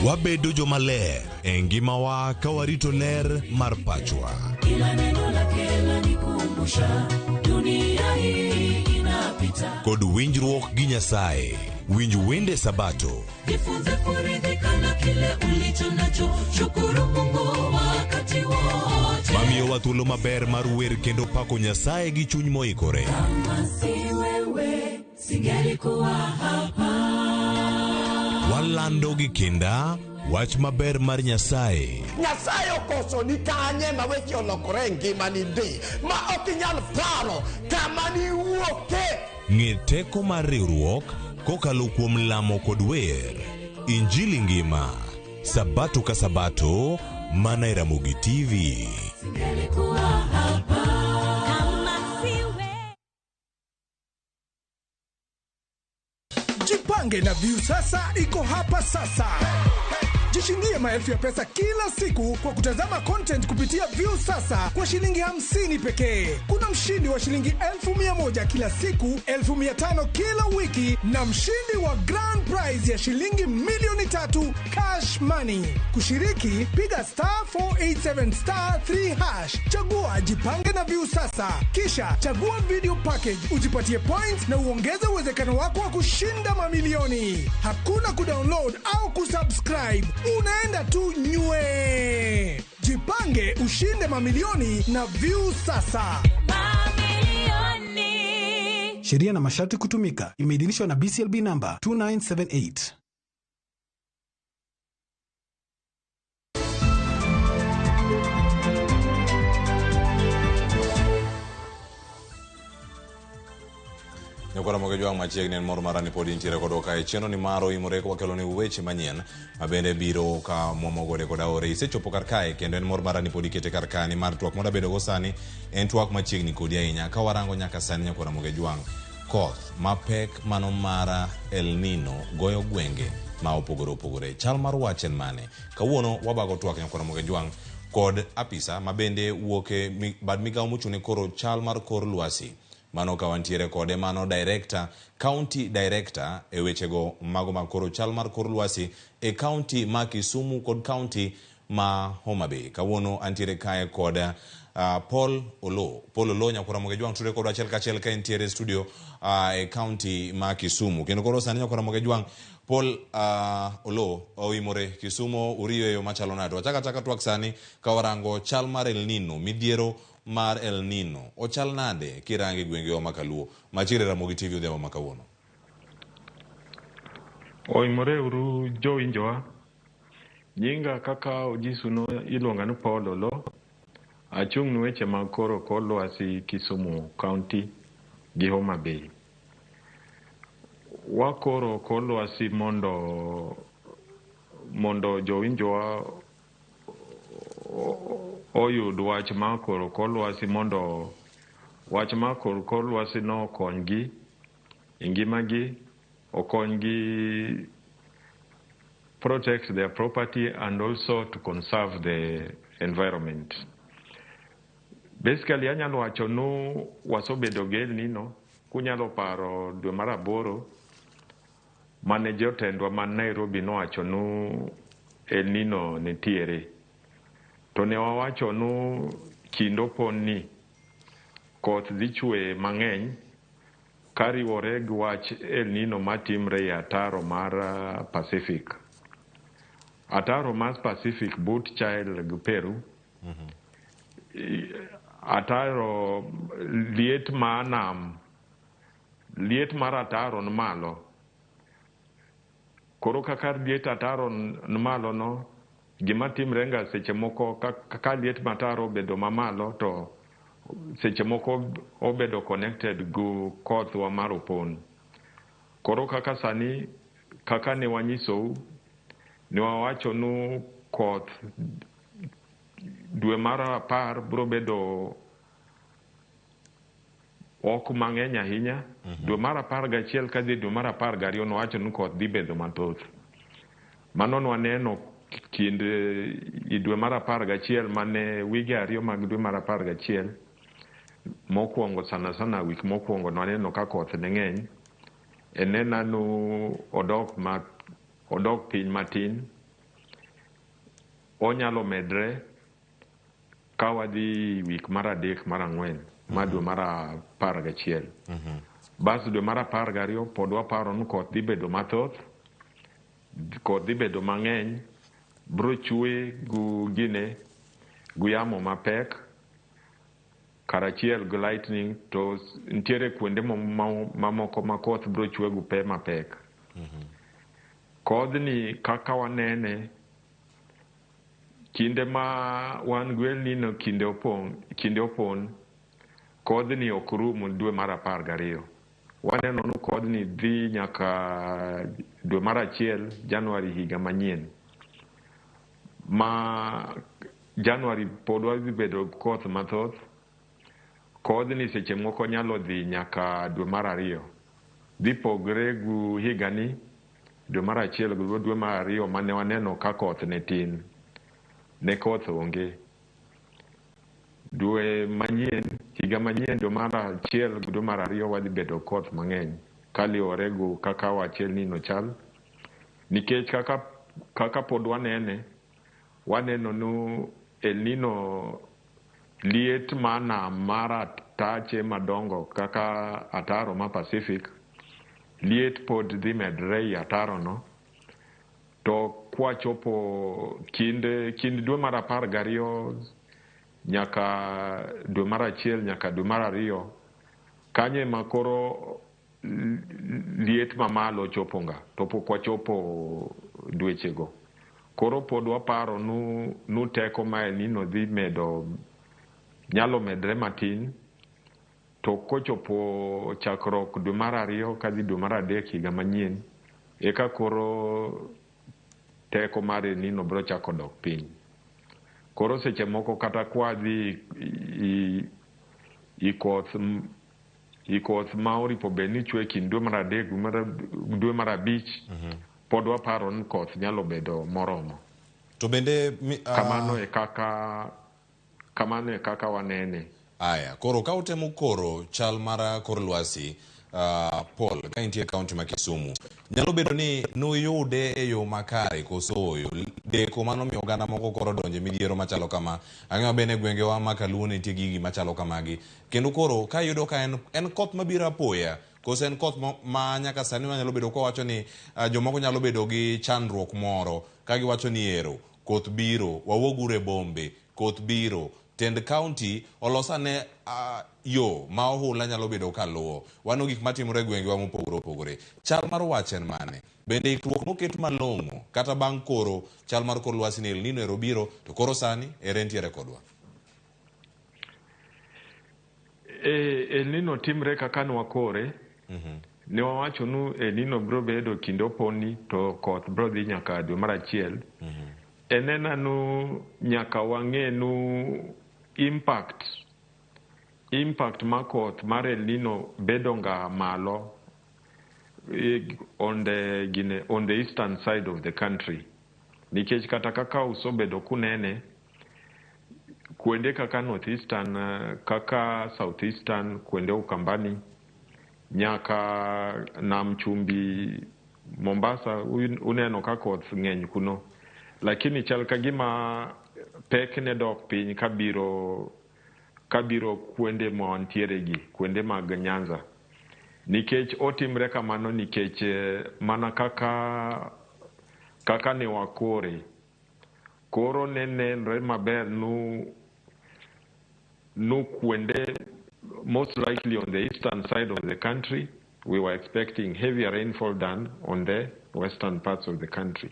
Wabedo jomaler e ngimawa ka warito ler mar pachwa. Kila neno lake lanikumbusha dunia hii inapita. Kod winjruok gi Nyasaye. Winj wende Sabato. Jifunze kuridhika na kile ulicho nacho, shukuru Mungu wakati wote. Mamiyowa thuolo maber mar wer kendo pako Nyasaye gi chuny moikore. Kama si wewe, singelikuwa hapa. Walando gi kinda wach maber mar Nyasaye. Nyasaye okoso ni kanye ma weche olokore e ngimani ndi ma ok inyal paro kama niwuoke. Ng'e teko mar riwruok kokalo kuom lamo kod wer. Injili ngima Sabato ka Sabato mana e Ramogi TV. Singelikuwa hapa. Kama si wewe. Jipange na View Sasa iko hapa sasa. Jishindie maelfu ya pesa kila siku kwa kutazama content kupitia View Sasa kwa shilingi 50 pekee. Kuna mshindi wa shilingi 1,100 kila siku, 5,000 kila wiki na mshindi wa grand prize ya shilingi 3,000,000 cash money. Kushiriki, piga star 487 star 3 hash. Chagua Jipange na View Sasa. Kisha chagua video package, ujipatie points na uongeze uwezekano wako wa kushinda mamilioni. Hakuna kudownload au kusubscribe. Unaenda tu nywe. Jipange ushinde mamilioni na View Sasa. Mamilioni. Sheria na masharti kutumika. Imeidhinishwa na BCLB number 2978. Nyakora moge jwang' machiegni en mor mara ni pod intiere kodwa kae. Chenro ni mar Oimore wakelo ni weche manyien ma bende biro ka muomo gode kod aore. Isechopo kar kae kendo en mor mara ni pod ikete kar kae ni mar twak moda bedo go sani en twak machiegni kodi ahinya. Ka warango nyaka sani Nyakora moge jwang' Koth mapek mano mar El Nino goyo gwenge ma opogore opogore. Chal mar wach en mane? Kawuono wabago twak nyakwar Ramogi Jwang' kod apisa ma bende wuok e bad migawo mochung' ne koro chal mar kor lwasi. Mano ka wantiere kode mano director, county director e wechego mago mag koro chal mar kor lwasi e county ma Kisumu kod county ma Homa Bay. Kawuono antiere kae kod Paul Oloo. Paul Oloo nyakwar Ramogi Jwang' tudre kodwa achiel kachiel ka entiere e studio e county ma Kisumu. Kendo koro sani nyakwar Ramogi Jwang' Paul Oloo oimore Kisumu uriyo e yo machalo nade? Wachako achaka twak sani ka warango chal mar El Nino, midhiero mar El Nino. Ochal nade kirange e gwengewa ma Kaluo? Machiegni Ramogi TV odhiambo ma kawuono. Oimore uru jowinjowa. Nyinga kaka ojisuno iluonga ni Paul Oloo. Achung' ne weche mag koro kor lwasi Kisumu County gi Homa Bay. Wakoro kor lwasi mondo jowinjowa oyud wach mar koro kor lwasi mondo wach mar koro kor lwasi no okonygi e ngimagi, okonygi protect their property and also to conserve the environment. Basically anyalo wacho nu wasebedo gi El Nino, kunyalo paro dwe mar 8 mane jotendwa man Nairobi nowacho nu El Nino nitiere. To ne wawacho nu kind opon ni koth dhi chwe mang'eny kariwore gi wach El Nino matimre e ataro mar Pacific. Ataro mar Pacific but Chile gi Peru. Ataro liet mar nam, liet mar ataro ni malo. Koro kaka liet ataro ni malo no, gima timre nga seche moko kaka liet mar ataro obedo mamalo to seche moko obedo connected gi kothwa mar opon. Koro kaka sani, kaka ne wanyisou, ne wawacho nu koth dwe mar 10 biro bedo ok mang'eny ahinya. Dwe mar 11 kadhi dwe mar 12 nowacho ni koth dhi bedo mathoth. Mano nwaneno kind dwe mar 11 mane wige 2 mag dwe mar 11 mokwongo, sana sana wik mokwongo nwaneno ka koth ne ng'eny. Enena nu odok piny matin, onyalo medre ka wadhi wik mar 3 mar 4 ma dwe mar 11. Bas dwe mar 12 pod waparo ni koth dhi bedo mathoth, koth dhi bedo mang'eny, biro chwe gi gi yamo mapek karachiel gi lightning, to nitiere kuonde mamoko ma koth biro chwe gi pe mapek. Kodhni kaka wanene, kinde ma wan gi El Nino kinde opon, kodhni ok rum dwe mar 12. Waneno ni kodhni dhi nyaka dwe mar 1 Januari higa manyien. Ma Januari pod wadhi bedo koth mathoth. Kodhni seche moko nyalo dhi nyaka dwe mar 2. Dhi pogre gi higani dwe mar 1 gi dwe mar 2 mane waneno ka koth ne tin. Ne koth onge. Dwe manyien, higa manyien dwe mar 1 gi dwe mar 2 wadhi bedo koth mang'eny kaluwore gi kaka wach El Nino chal. Nikech kaka pod wanene, waneno nu El Nino liet mar nam mar atache madongo kaka ataro ma Pacific, liet pod dhi medre e ataro no. To kwachopo kind dwe mar 12 nyaka dwe mar 1 nyaka dwe mar 2, kanyo ema koro liet mamalo chopo nga, to pok wachopo dwechego. Koro pod waparo nu teko ma El Nino dhi medo, nyalo medre matin, to kochopo chakruok dwe mar 2 kadhi dwe mar 3 higa manyien, eka koro teko mar El Nino biro chako dok piny. Koro seche moko kata kwadhi i koth I koth ma oripo bed ni chwe kind dwe mar adek dwe mar abich pod waparo ni koth nyalo bedo moromo. To bende Kamano e kaka wanene. Aya, koro ka utemo koro chal mar kor lwasi, Paul, ka intie e kaunti ma Kisumu, nyalo bedo ni nuyude e yo makare koso ooyo? Deko mano miyo oganda moko koro donje midhiero machalo kama. Ang'eyo bende e gwengewa ma Kaluo nitie gigi machalo kamagi. Kendo koro ka iyudo ka en koth mabiro apoya, koso en koth ma nyaka sani wanyalo bedo kwa wacho ni jomoko nyalo bedo gi chandruok moro ka giwacho ni ero koth biro, wawuog uru e bombe, koth biro. Tend county olos ane yo ma ohula nyalo bedo kaluwo. Wano gik matimore e gwengewa mopogore opogore. Chal mar wach en mane? Bende ikruok noket malong'o kata bang' koro chal mar kor lwasi ni El Nino ero biro, to koro sani ere entiere kodwa? El Nino timre kaka nwakore. Ne wawacho nu El Nino biro bedo kinde oponi to koth biro dhi nyaka dwe mar achiel. Enena nu nyaka wang'e nu impact mar koth mar El Nino bedo nga malo on the eastern side of the country. Nikech kata kaka usobedo kunene kuonde kaka northeastern, kaka southeastern, kuonde Ukambani nyaka Nam Chumbi, Mombasa, uneno ka koth ng'eny kuno. Lakini chal ka gima pek ne dok piny kabiro kuonde ma wantiere gi, kuonde mag Nyanza. Nikech otimre kamano nikech mana kaka ne wakore. Koro ne nenre maber nu kuonde most likely on the eastern side of the country we were expecting heavier rainfall than on the western parts of the country.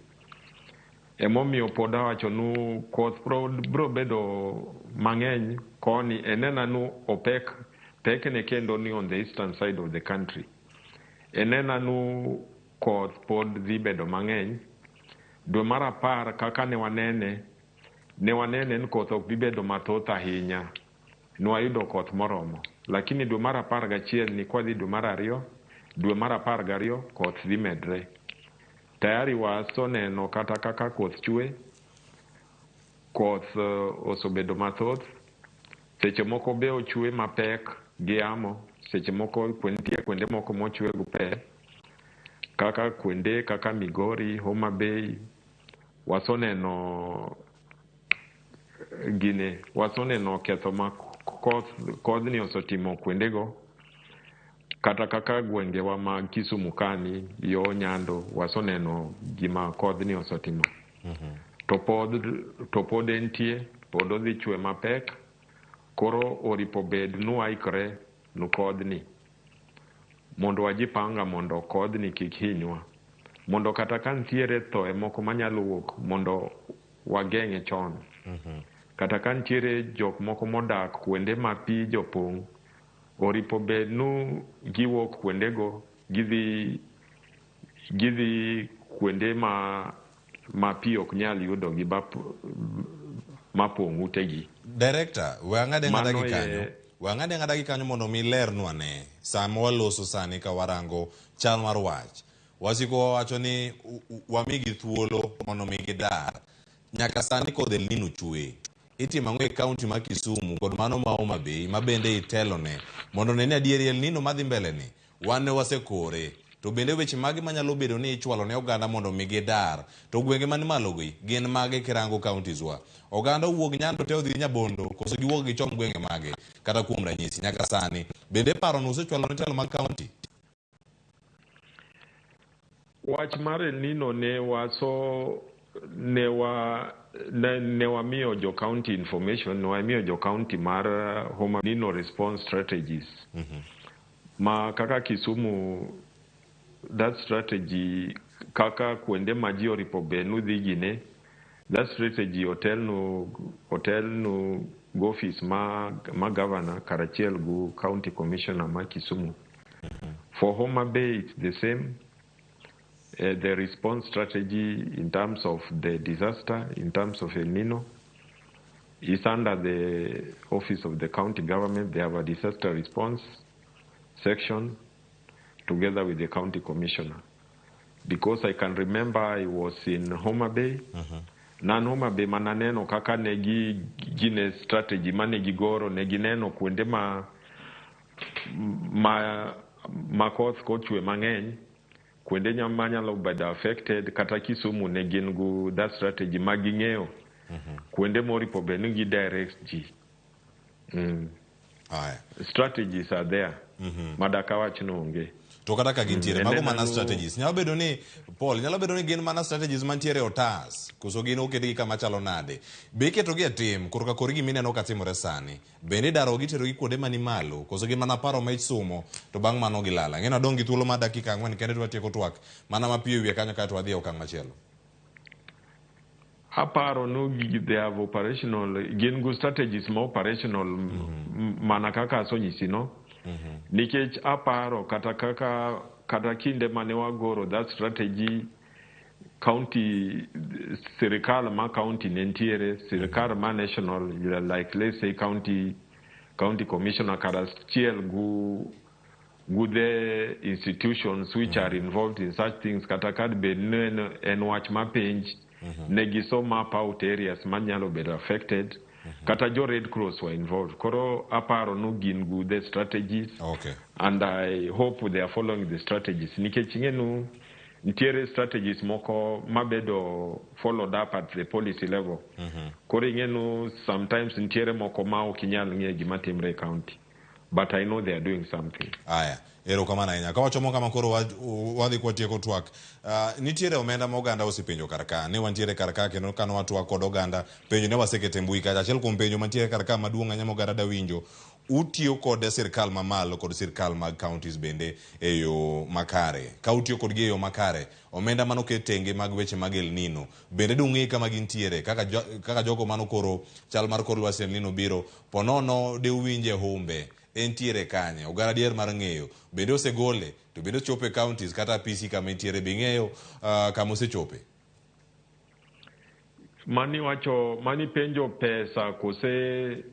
Emomiyo pod awacho nu koth bro bedo mang'eny koni enena nu opek pekne kendo ni on the eastern side of the country. Enena nu koth pod dhi bedo mang'eny. Dwe mar apar kaka ne wanene ni koth ok bi bedo mathoth ahinya. Ne wayudo koth moromo. Lakini dwe mar 11 ni kwadhi dwe mar 2, dwe mar 12 koth dhi medre. Tayari wasoneno kata kaka koth chwe, koth osebedo mathoth. Seche moko be ochwe mapek gi yamo, seche moko nitie kuonde moko mochwe gi pe, kaka kuonde kaka Migori, Homa Bay, wasoneno ketho ma kodhni osetimo kuondego. Kata kaka gwengewa mag Kisumu kani, yo Nyando, wasoneno gima kodhni osetimo. To pod entie, pod odhi chwe mapek. Koro oripo bed nuwaikre nu kodhni mondo wajipanga mondo kodhni kik hinywa, mondo kata ka ntiere thoe moko manyalo wuok mondo wageng'e chon. Kata ka ntiere jok moko modak kuonde ma pi jopong', oripo bed nu giwuok kuondego gidhi kuonde ma pi ok nyal yudogi mapong' utegi. Director, we ang'ade ng'ada gi kanyo. We ang'ade ng'ada gi kanyo mondo mi lernwa ne sama waloso sani ka warango chal mar wach. Wasiko wawacho ni wamigi thuolo mondo mi gidar. Nyaka sani kodh El Nino chwe. Itimo ang'o e kaunti ma Kisumu kod mano ma Homa Bay ma bende itelone mondo ne ni adieri El Nino madhi mbele ni wan ne wasekore. To bende weche mage manyalo bedo ni ichwalo ne oganda mondo mi gidar. To gwenge man malo gi gin mage kirango counties wa. Oganda owuog Nyando te odhi Nyabondo koso giwuok gichom gwenge mage kata kuom ranyisi nyaka sani. Bende paro no usechwalo ne telo mag county? Wach mar El Nino ne wamiyo jo county information, ne wamiyo jo county mar Homa Nino response strategies. Ma kaka Kisumu, that strategy kaka kuonde ma ji oripo bed nudhi gine, that strategy otelnu go office ma governor karachiel gu county commissioner ma Kisumu. For Homa Bay it's the same. The response strategy in terms of the disaster, in terms of El Nino, is under the office of the county government. They have a disaster response section together with the county commissioner. Because I can remember I was in Homa Bay. Nan Homa Bay mananeno kaka ne gi gine strategy mane gigoro ne gineno kuonde ma ma ma koth kochwe mang'eny kuonde manyalo bedo affected kata Kisumu ne gin gu that strategy ma ging'eyo kuonde moripo bed ni gi direct ji. Strategies are there. Madaka wach no onge. To kata ka gintiere, mago mana Eneno strategies. Nyalo bedo ni Paul, nyalo bedo ni gin mana strategies mantiere e otas, koso gin oketgi kama chalo nade. Be iketogi e tim korka kor gima ineno ka timore sani? Bende idarogi iterogi kuonde mani malo, koso gin mana paro ma isumo to bang' mano gilal? Ang'e ni adong' gi thuolo mar dakika 4 kende to watieko twak mana mapiyo e wiye kanyo kaeto wadhi e okang' machielo. Aparo no they have operational gin go strategies ma operational mana kaka asonyisi no. Nikech aparo kata kaka kata kinde mane wagoro that strategy county sirikal ma county ne nitiere sirikal ma national like let's say county commissioner kara achiel gu the institutions which are involved in such things kata ka bed ni en wach ma penj ne giso map out areas manyalo bedo affected kata jo Red Cross were involved koro aparo no gin gu the strategies and I hope they are following the strategies nikech ing'e nu nitiere strategies moko mabedo followed up at the policy level koro ing'e nu sometimes nitiere moko ma ok inyal ng'e gima timre e county but I know they are doing something. Aya, erokamano ahinya. Ka wachomo kama koro wadhi kwatieko twak. Nitiere omenda ma oganda osepenjo kar ka. Ne wantiere kar ka kendo kane watwak kod oganda, penjo ne wasekete e mbui kacha. Achiel kuom penjo mantiere kar ka maduong' ahinya ma oganda dawinjo, utiyo kod sirkal mamalo kod sirkal mag counties bende e yo makare. Ka utiyo kodgi e yo makare, omenda manoket tenge mag weche mag El Nino, bende dung'e kama gintiere kaka jogo manokoro chal mar kor lwasi El Nino biro, ponono de uwinje humbe, entiere kanye? Oganda dier mar ng'eyo, bende osegole, to bende ochopo e counties kata apisi kama entiere, be ing'eyo kama osechope? Mani wacho, mani penjo pesa kose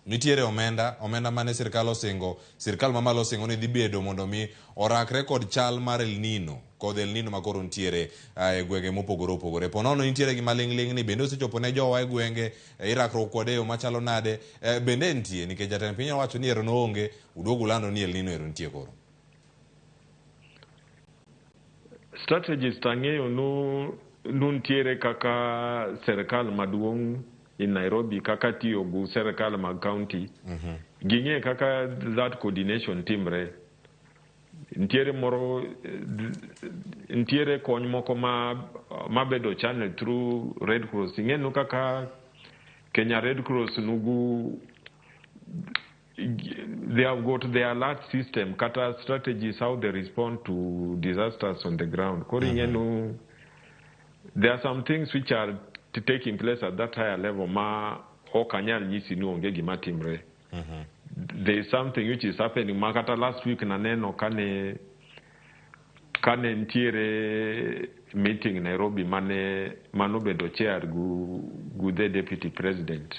Nitiere omenda mane sirkal osingo, sirkal mamalo osingo ni dhi bedo mondo mi orakre kod chal mar El Nino, kod El Nino makoro nitiere e gwenge mopogore opogore. Ponono nitiere gima ling' ling' ni bende osechopo ne jowa e gwenge, irakruok kode e yo machalo nade, bende nitie nikech jatend piny owacho ni ero noonge, uduogo ulando ni El Nino ero nitie koro. Strategies tang'eyo nu nitiere kaka sirkal maduong' in Nairobi kaka tiyo gu sirkal mag county ging'e kaka that coordination timre nitiere moro nitiere kony moko ma mabedo channel through Red Cross ing'e nu kaka Kenya Red Cross nugu they have got their alert system kata strategies how they respond to disasters on the ground koro ing'e nu there are some things which are taking place at that higher level ma ok anyal nyisi ni onge gima timre there is something which is happening ma kata last week naneno kane nitiere meeting Nairobi mane manobedo chair gu the deputy president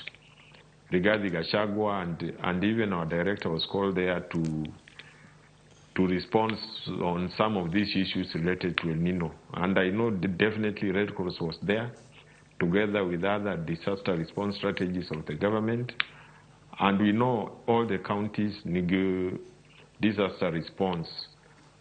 Rigathi Gachagua and even our director was called there to respond on some of these issues related to El Nino. And I know definitely Red Cross was there together with other disaster response strategies of the government. And we know all the counties nigi disaster response.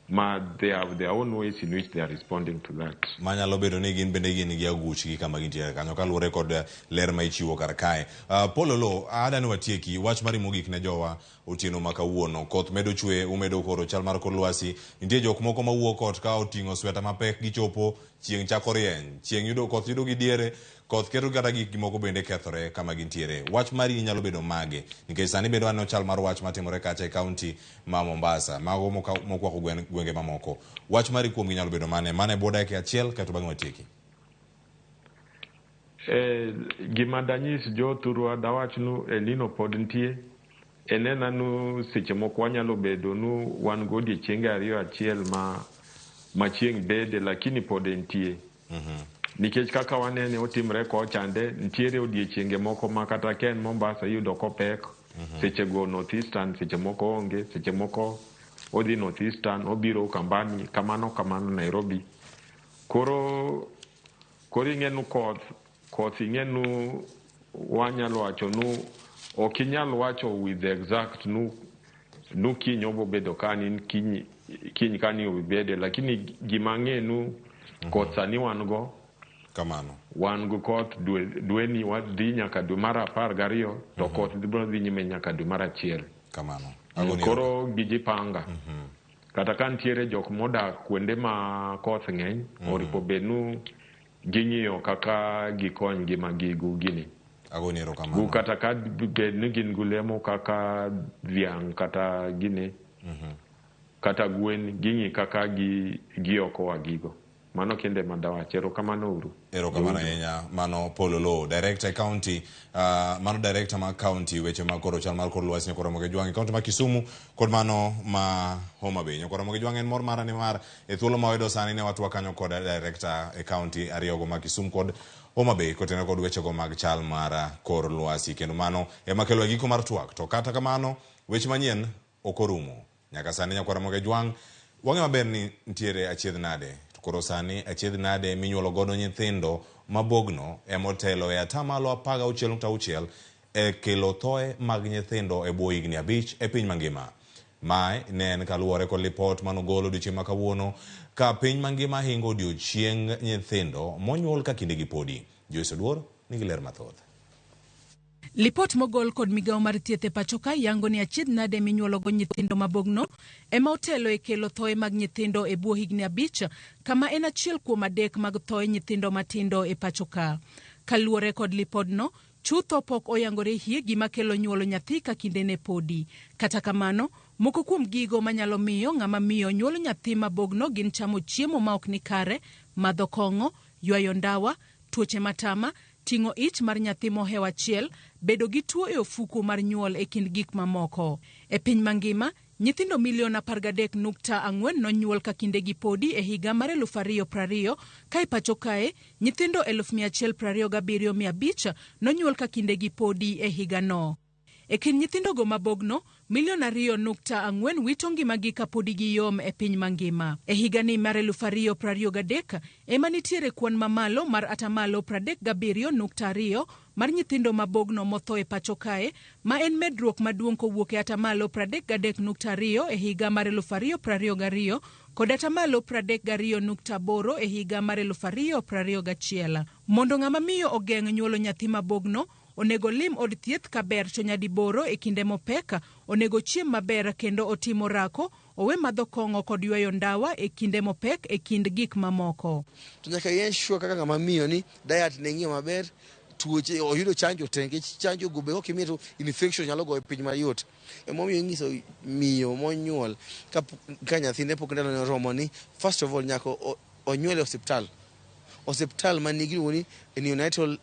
Ma they have their own ways in which they are responding to that. Manyalo bedo ni gin bende gin gi aguchgi kama gintiere kanyo kaluwore kod ler ma ichiwo kar kae. Paul Oloo, ada ni watieki wach mari mogik ne jowa otieno ma kawuono. Koth medo chwe, umedo koro chal mar kor lwasi. Nitie jok moko mawuok ot ka oting'o sweta mapek gichopo, chieng' chako rieny. Chieng' yudo koth yudo gi diere, koth keto kata gik moko bende kethore kama gintiere. Wach mari nyalo bedo mage? Nikech sani bende waneno chal mar wach matimore kacha e kaunti ma Mombasa, mago mokwako gwenge mamoko. Wach mari kuomgi nyalo bedo mane? Mane bwo dakika achiel kaeto bang'e watieki. Gima danyis jothurwa dawach nu El Nino pod nitie. Enena nu seche moko wanyalo bedo nu wan go odiechienge ariyo achiel ma chieng' bede lakini pod entie. Nikech kaka wanene otimre kochande nitiere odiechienge moko ma kata ka en Mombasa iyudo kopek seche go North Eastern seche moko onge seche moko odhi North Eastern, obiro Ukambani, kamano kamano Nairobi. Koro ing'e nu koth ing'e nu wanyalo wacho nu ok inyal wacho with the exact nu kiny obobedo kani kiny kani obibede, lakini gima ang'e nu koth sani wan go kamano wan go koth dweni wadhi nyaka dwe mar 12 to koth biro dhi nyime nyaka dwe mar 1 kamano. Koro gijipanga. Kata ka nitiere jok modak kuonde ma koth ng'eny, oripo bed nu ging'iyo kaka gikony ngima gi gini. Agoni erokamano. Kata ka bed ni gin gi lemo kaka dhiang' kata gini, kata gwen, ging'i kaka giokowa gigo. Mano kende madawach. Erokamano uru. Erokamano ahinya. Mano Paul Oloo, director county, mano director ma county weche mag koro chal mar kor lwasi nyakwa Ramogi Jwang' e county ma Kisumu kod mano ma Homa Bay. Nyakwa Ramogi Jwang' en mor mara nimar e thuolo ma wayudo sani ne watwa kanyo kod director e county ariyogo ma Kisumu kod Homa Bay kotenore kod wechego mag chal mar kor lwasi, kendo mano ema kelo e giko mar twak. To kata kamano weche manyien ok orumo. Nyaka sani nyakwa Ramogi Jwang' wang'e maber ni nitiere achiedh nade. Koro sani achiedh nade minyuolo godo nyithindo mabogno emotelo e 16.6% e kelo thoe mag nyithindo e bwo higni 5 e piny mangima. Mae ne en kaluwore kod lipot manogol odiochieng' ma kawuono ka piny mangima hingo odiochieng' nyithindo monyuol ka kindegi podi. Joyce Oduor nigi ler mathoth. Lipot mogol kod migawo mar thieth e pacho ka yango ni achiedh nade minyuologo nyithindo mabogno ema otelo e kelo thoe mag nyithindo e bwo higni 5, kama en 1 kuom 3 mag thoe nyithindo matindo e pacho ka. Kaluwore kod lipodno, chutho pok oyangore hie gima kelo nyuolo nyathi ka kindene podi. Kata kamano, moko kuom gigo manyalo miyo ng'ama miyo nyuolo nyathi mabogno gin chamo chiemo ma ok ni kare, madho kong'o, ywayo ndawa, tuoche matama, ting'o ich mar nyathi mohewo achiel, bedo gi tuo e ofuku mar nyuol e kind gik mamoko. E piny mangima, nyithindo milion 13.4 nonyuol ka kindegi podi e higa mar 2020, ka e pacho kae, nyithindo 127,500 nonyuol ka kindegi podi e higano. E kind nyithindogo mabogno, milion 2.4 wito ngimagi kapodi giyom e piny mangima. E higani mar 2023 ema nitiere kwan mamalo mar 37.2% mar nyithindo mabogno motho e pacho kae, ma en medruok maduong' kowuok e 33.2% e higa mar 2022 kod 32.8% e higa mar 2021. Mondo ng'ama miyo ogeng' nyuolo nyathi mabogno, onego lim od thieth kaber to nyadiboro e kinde mopek, onego chiem maber kendo otim orako, owe madho kong'o kod ywayo ndawa e kinde mopek e kind gik mamoko. To nyaka i ensure kaka ng'ama miyo ni diet ne ng'iyo maber, tuoche oyudo chanjo te, nikech chanjo go be ok imiye to infection nyalo goye piny mayot. Emomiyo inyiso miyo monyuol ka nyathine pok ndalone oromo ni first of all nyaka onyuol e osiptal. Osiptal manigi iluongo ni neonatal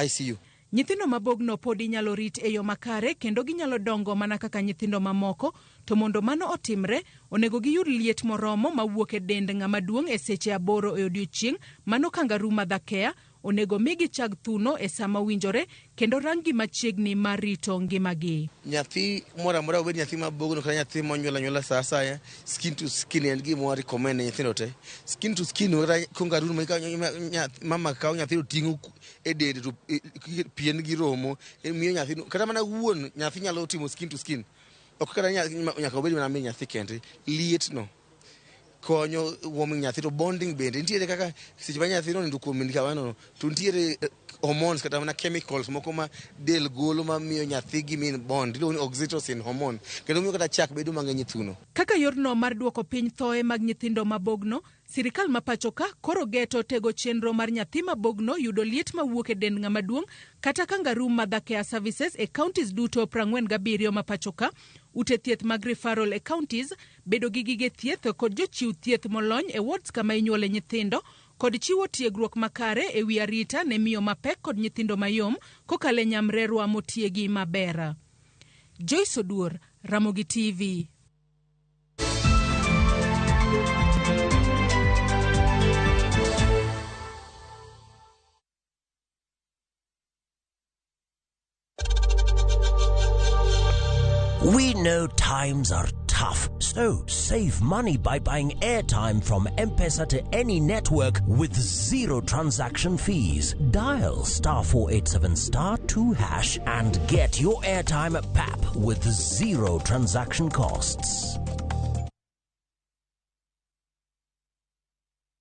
ICU. Nyithindo mabogno pod inyalo rit e yo makare kendo ginyalo dongo mana kaka nyithindo mamoko, to mondo mano otimre, onego giyud liet moromo mawuok e dend ng'ama duong' e seche 8 e odiochieng', mano kangaroo mother care, onego migi chag thuno e sama owinjore kendo rang gi machiegni mar rito ngimagi. Nyathi moro amora, obed nyathi mabogno kata nyathi monyuol anyuola sa asaya, skin to skin en gima wa recommend ne nyithindo te. Skin to skin kata kangaroo ma mama kawo nyathi to ting'o e dende to pien gi romo, miyo nyathi kata mana wuon nyathi nyalo timo skin to skin. Ok kata nyaka obed mana min nyathi kende. Liet no konyo warming nyathi to bonding bende nitiere kaka seche ma nyathi onindo kuom min kamano to nitiere hormones kata mana chemicals moko ma del golo mamiyo nyathi gi min bond, iluongo ni oxytocin hormone, kendo miyo kata chak bedo mang'eny e thuno. Kaka yorno mar duoko piny thoe mag nyithindo mabogno, sirikal ma pacho ka koro geto tego chenro mar nyathi mabogno yudo liet mawuok e dend ng'ama duong' kata kangaroo mother care services e counties duto 47 ma pacho ka, ute thieth mag referral e counties, bedo gi gige thieth kod jochiw thieth molony e wards kama inyuole nyithindo, kod chiwo tiegruok makare e wi arita ne miyo mapek kod nyithindo mayom kokalo e nyamrerwa motiegi maber. Joyce Oduor, Ramogi TV. We know times are tough. So save money by buying airtime from M-Pesa to any network with zero transaction fees. Dial star 487 star 2 hash and get your airtime at PAP with zero transaction costs.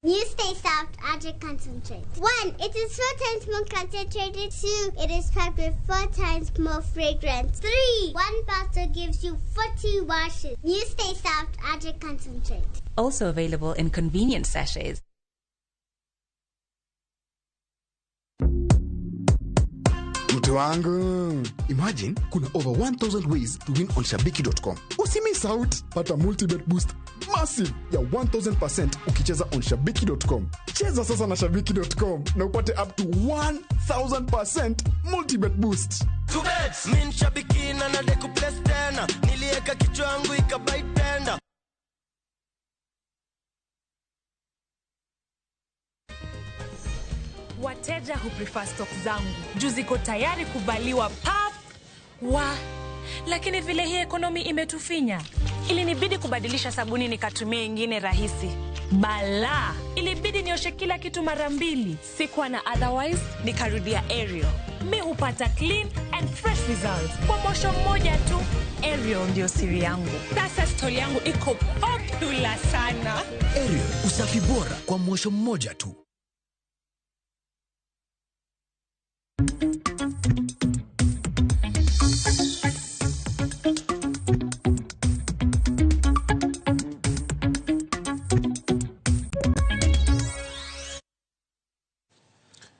New Stay Soft Object Concentrate. 1. It is 4 times more concentrated. 2. It is packed with 4 times more fragrance. 3. 1 bottle gives you 40 washes. New Stay Soft Object Concentrate. Also available in convenient sachets. Mtu wangu, imagine kuna over 1000 ways to win on shabiki.com. Usimiss out, pata multibet boost massive ya 1000% ukicheza on shabiki.com. Cheza sasa na shabiki.com na upate up to 1000% multibet boost. Mi nshabiki na nadai kuplace tena, nilieka kichwa yangu ikabai tena. Wateja huprefer stock zangu juu ziko tayari kuvaliwa pap wa, lakini vile hii ekonomi imetufinya, ilinibidi kubadilisha sabuni nikatumia ingine rahisi. Bala, ilibidi nioshe kila kitu mara mbili. Sikuwa na otherwise, nikarudia Ariel. Mi hupata clean and fresh results kwa mosho mmoja tu. Ariel ndio siri yangu. Sasa stori yangu iko popular sana. Ariel, usafi bora kwa mwosho mmoja tu.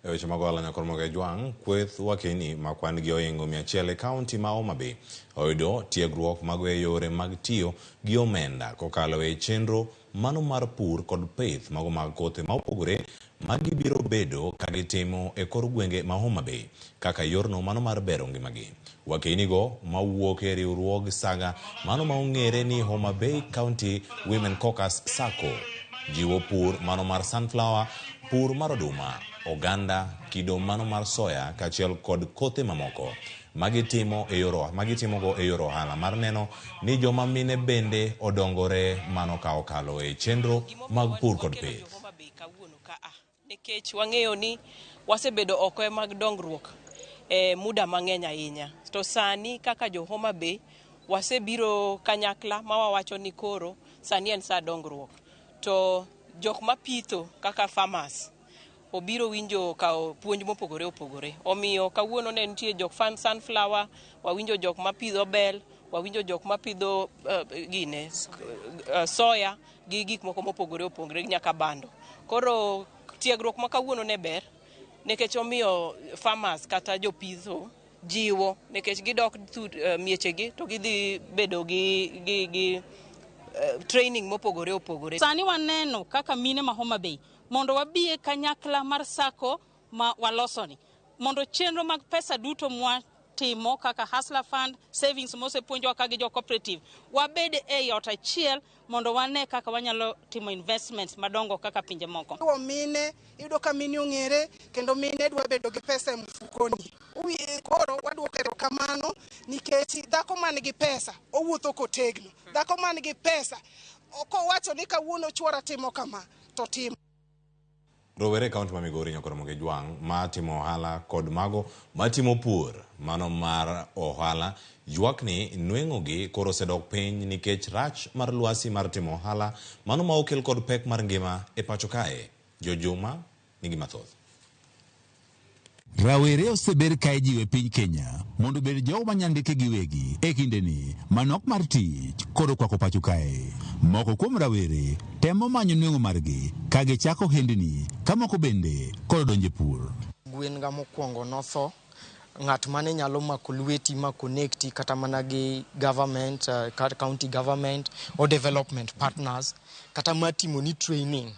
E weche mag ohala nyakor moga jwang' kweth wakeni ma kwan gi ohingo 100 e kaunti ma Homa Bay oyudo tiegruok mag yore mag tiyo gi omenda kokalo e chenro mano mar pur kod pith mago mag kothe ma opogore ma gibiro bedo ka gitimo e kor gwenge ma Homa Bay kaka yorno mano mar bero ngimagi. Wakenigo mawuok e riwruog saga mano ma ong'ere ni Homa Bay County Women Caucus SACCO jiwo pur mano mar sunflower, pur mar oduma, oganda, kido mano mar soya kaachiel kod kothe mamoko magitimo e yor magitimogo e yor ohala mar neno ni joma mine bende odongore mano ka okalo e chenro mag pur kod pith. Nikech wang'eyo ni wasebedo oko mag dongruok e muda mang'eny ahinya, to sani kaka jo Homa Bay wasebiro kanyakla ma wawacho ni koro sani en saa dongruok, to jok mapitho kaka farmers obiro winjo kawo puonj mopogore opogore. Omiyo kawuono ne nitie jok fan sunflower, wawinjo jok mapidho bel, wawinjo jok mapidho gine soya gi gik moko mopogore opogore nyaka bando. Koro tiegruok ma kawuono ne ber nikech omiyo farmers kata jopitho jiwo nikech gidok miechegi to gidhi bedo gi training mopogore opogore. Sani waneno kaka mine ma Homa Bay mondo wabie kanyakla mar SACCO ma walosoni mondo chenro mag pesa duto mwatimo kaka Hustler Fund, savings mosepuonjwa ka gi jo cooperative wabed e ot achiel mondo wane kaka wanyalo timo investments madongo kaka pinje moko. Mine iyudo ka mine ong'ere kendo mine dwa bedo gi pesa e mfukoni. Koro waduoko erokamano nikech dhako man gi pesa owuotho kotegno. Dhako man gi pesa kowacho ni kawuono chuora timo kama to timo. Rowere e kaunti ma Migori nyakor moga jwang' ma timo ohala kod mago matimo pur mano mar ohala ywak ni nweng'o gi koro osedok piny nikech rach mar lwasi mar timo ohala mano ma okel kod pek mar ngima e pacho kae. Jojuma nigi mathoth. Rawere oseber ka ijiwo e piny Kenya mondo obed jogo manyandike giwegi e kindeni ma nok mar tich koro okwako pacho kae. Moko kuom rawere temo manyo nweng'o margi ka gichako ohendni ka moko bende koro donjo e pur. Gwen ga mokwongo notho, ng'at mane nyalo mako lweti ma connecti kata mana gi government, county government or development partners kata matimo ni training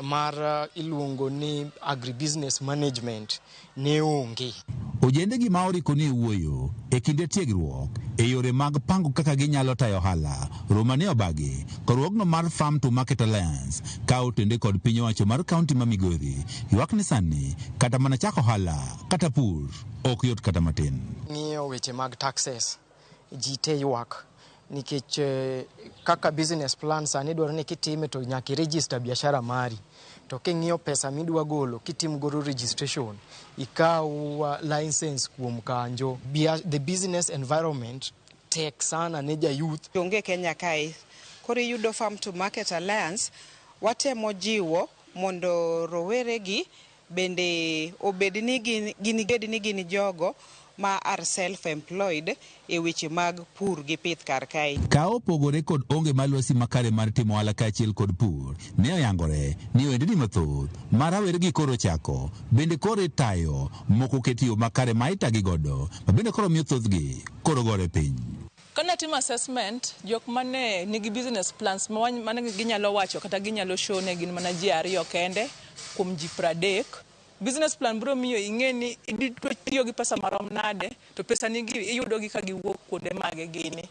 mar iluongo ni agribusiness management ne onge. Ojende gi ma oriko ni wuoyo e kinde tiegruok e yore mag pango kaka ginyalo tayo ohala Roma ne obagi korwogno mar Farm to Market Alliance ka otende kod piny owacho mar kaunti ma Migori ywak ni sani kata mana chako ohala kata pur ok yot kata matin. Ng'iyo weche mag taxes ji te ywak Nikech kaka business plan sani dwaro ni kitime to nyaka i-register biashara mari. To king'iyo pesa midwa golo kitim godo registration, ikaw license kuom kanjo. The business environment tek sana ne ja youth. Onge Kenya kae. Koro iyudo Farm to Market Alliance watemo jiwo mondo rowere gi bende obed ni gin gin ni gin jogo ma are self employed e weche mag pur gi pith kar kae. Ka opogore kod onge mar lwasi makare mar timo ohala kaachiel kod pur, ne oyangore ni ohendni mathoth ma raweregi koro chako bende koro itayo moko ket yo makare ma itagi godo ma bende koro miyo thothgi koro gore piny. Kanatimo assessment, jok mane nigi business plans mane ginyalo wacho kata ginyalo show ne gin mana ji ariyo kende kuom ji 30. Business plan biro miyo ing'e ni tiyo gi pesa marom nade to pesa ni gi iyudo gi ka giwuok kuonde mage gini.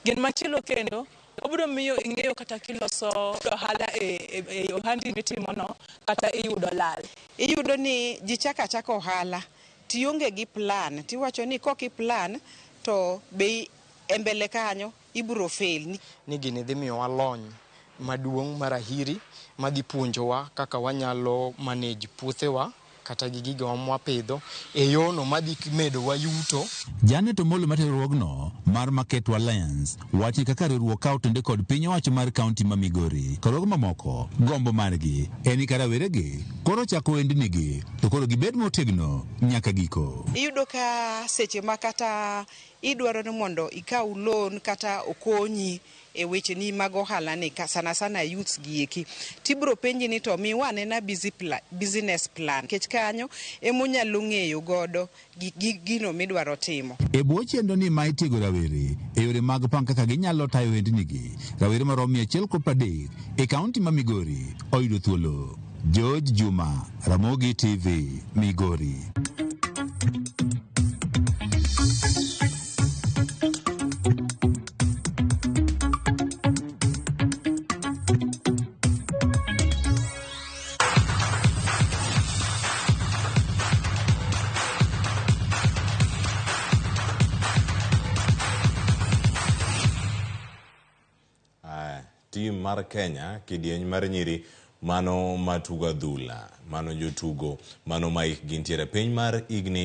Gin machielo kendo obiro miyo ing'eyo kata kiloso ohala e ohandi mitimono kata iyudo lal. Iyudo ni ji chako achaka ohala tionge gi plan tiwacho ni kok i plan to be e mbele kanyo ibiro fail. Ni gini dhi miyowa lony maduong' marahiri madhi puonjowa kaka wanyalo manage puothewa kata gi gigewa mwapidho e yono madhi medowa yuto. Janet Omolo matero riwruogno mar Market Alliance wacho ni kaka riwruok ka otende kod piny owacho mar kaunti ma Migori kod riwruoge mamoko gombo margi en ni ka raweregi koro chako ohendnigi to koro gibed motegno nyaka giko. Iyudo ka seche ma kata idwaro ni mondo ikaw loan kata okonyi e wecheni mag ohala ni sana sana youths gi eki tibiro penji ni to miwa anena business plan nikech kanyo emonyalo ng'eyo godo gino midwaro timo. E bwo chenro ni ma itiego rawere e yore mag pang kaka ginyalo tayo ohendnigi, rawere maromo 130 e kaunti ma Migori oyudo thuolo. George Juma, Ramogi TV, Migori. Tim mar Kenya kidieny mar nyiri mano matugo adhula mano jotugo mano ma hikgi nitiere piny mar higni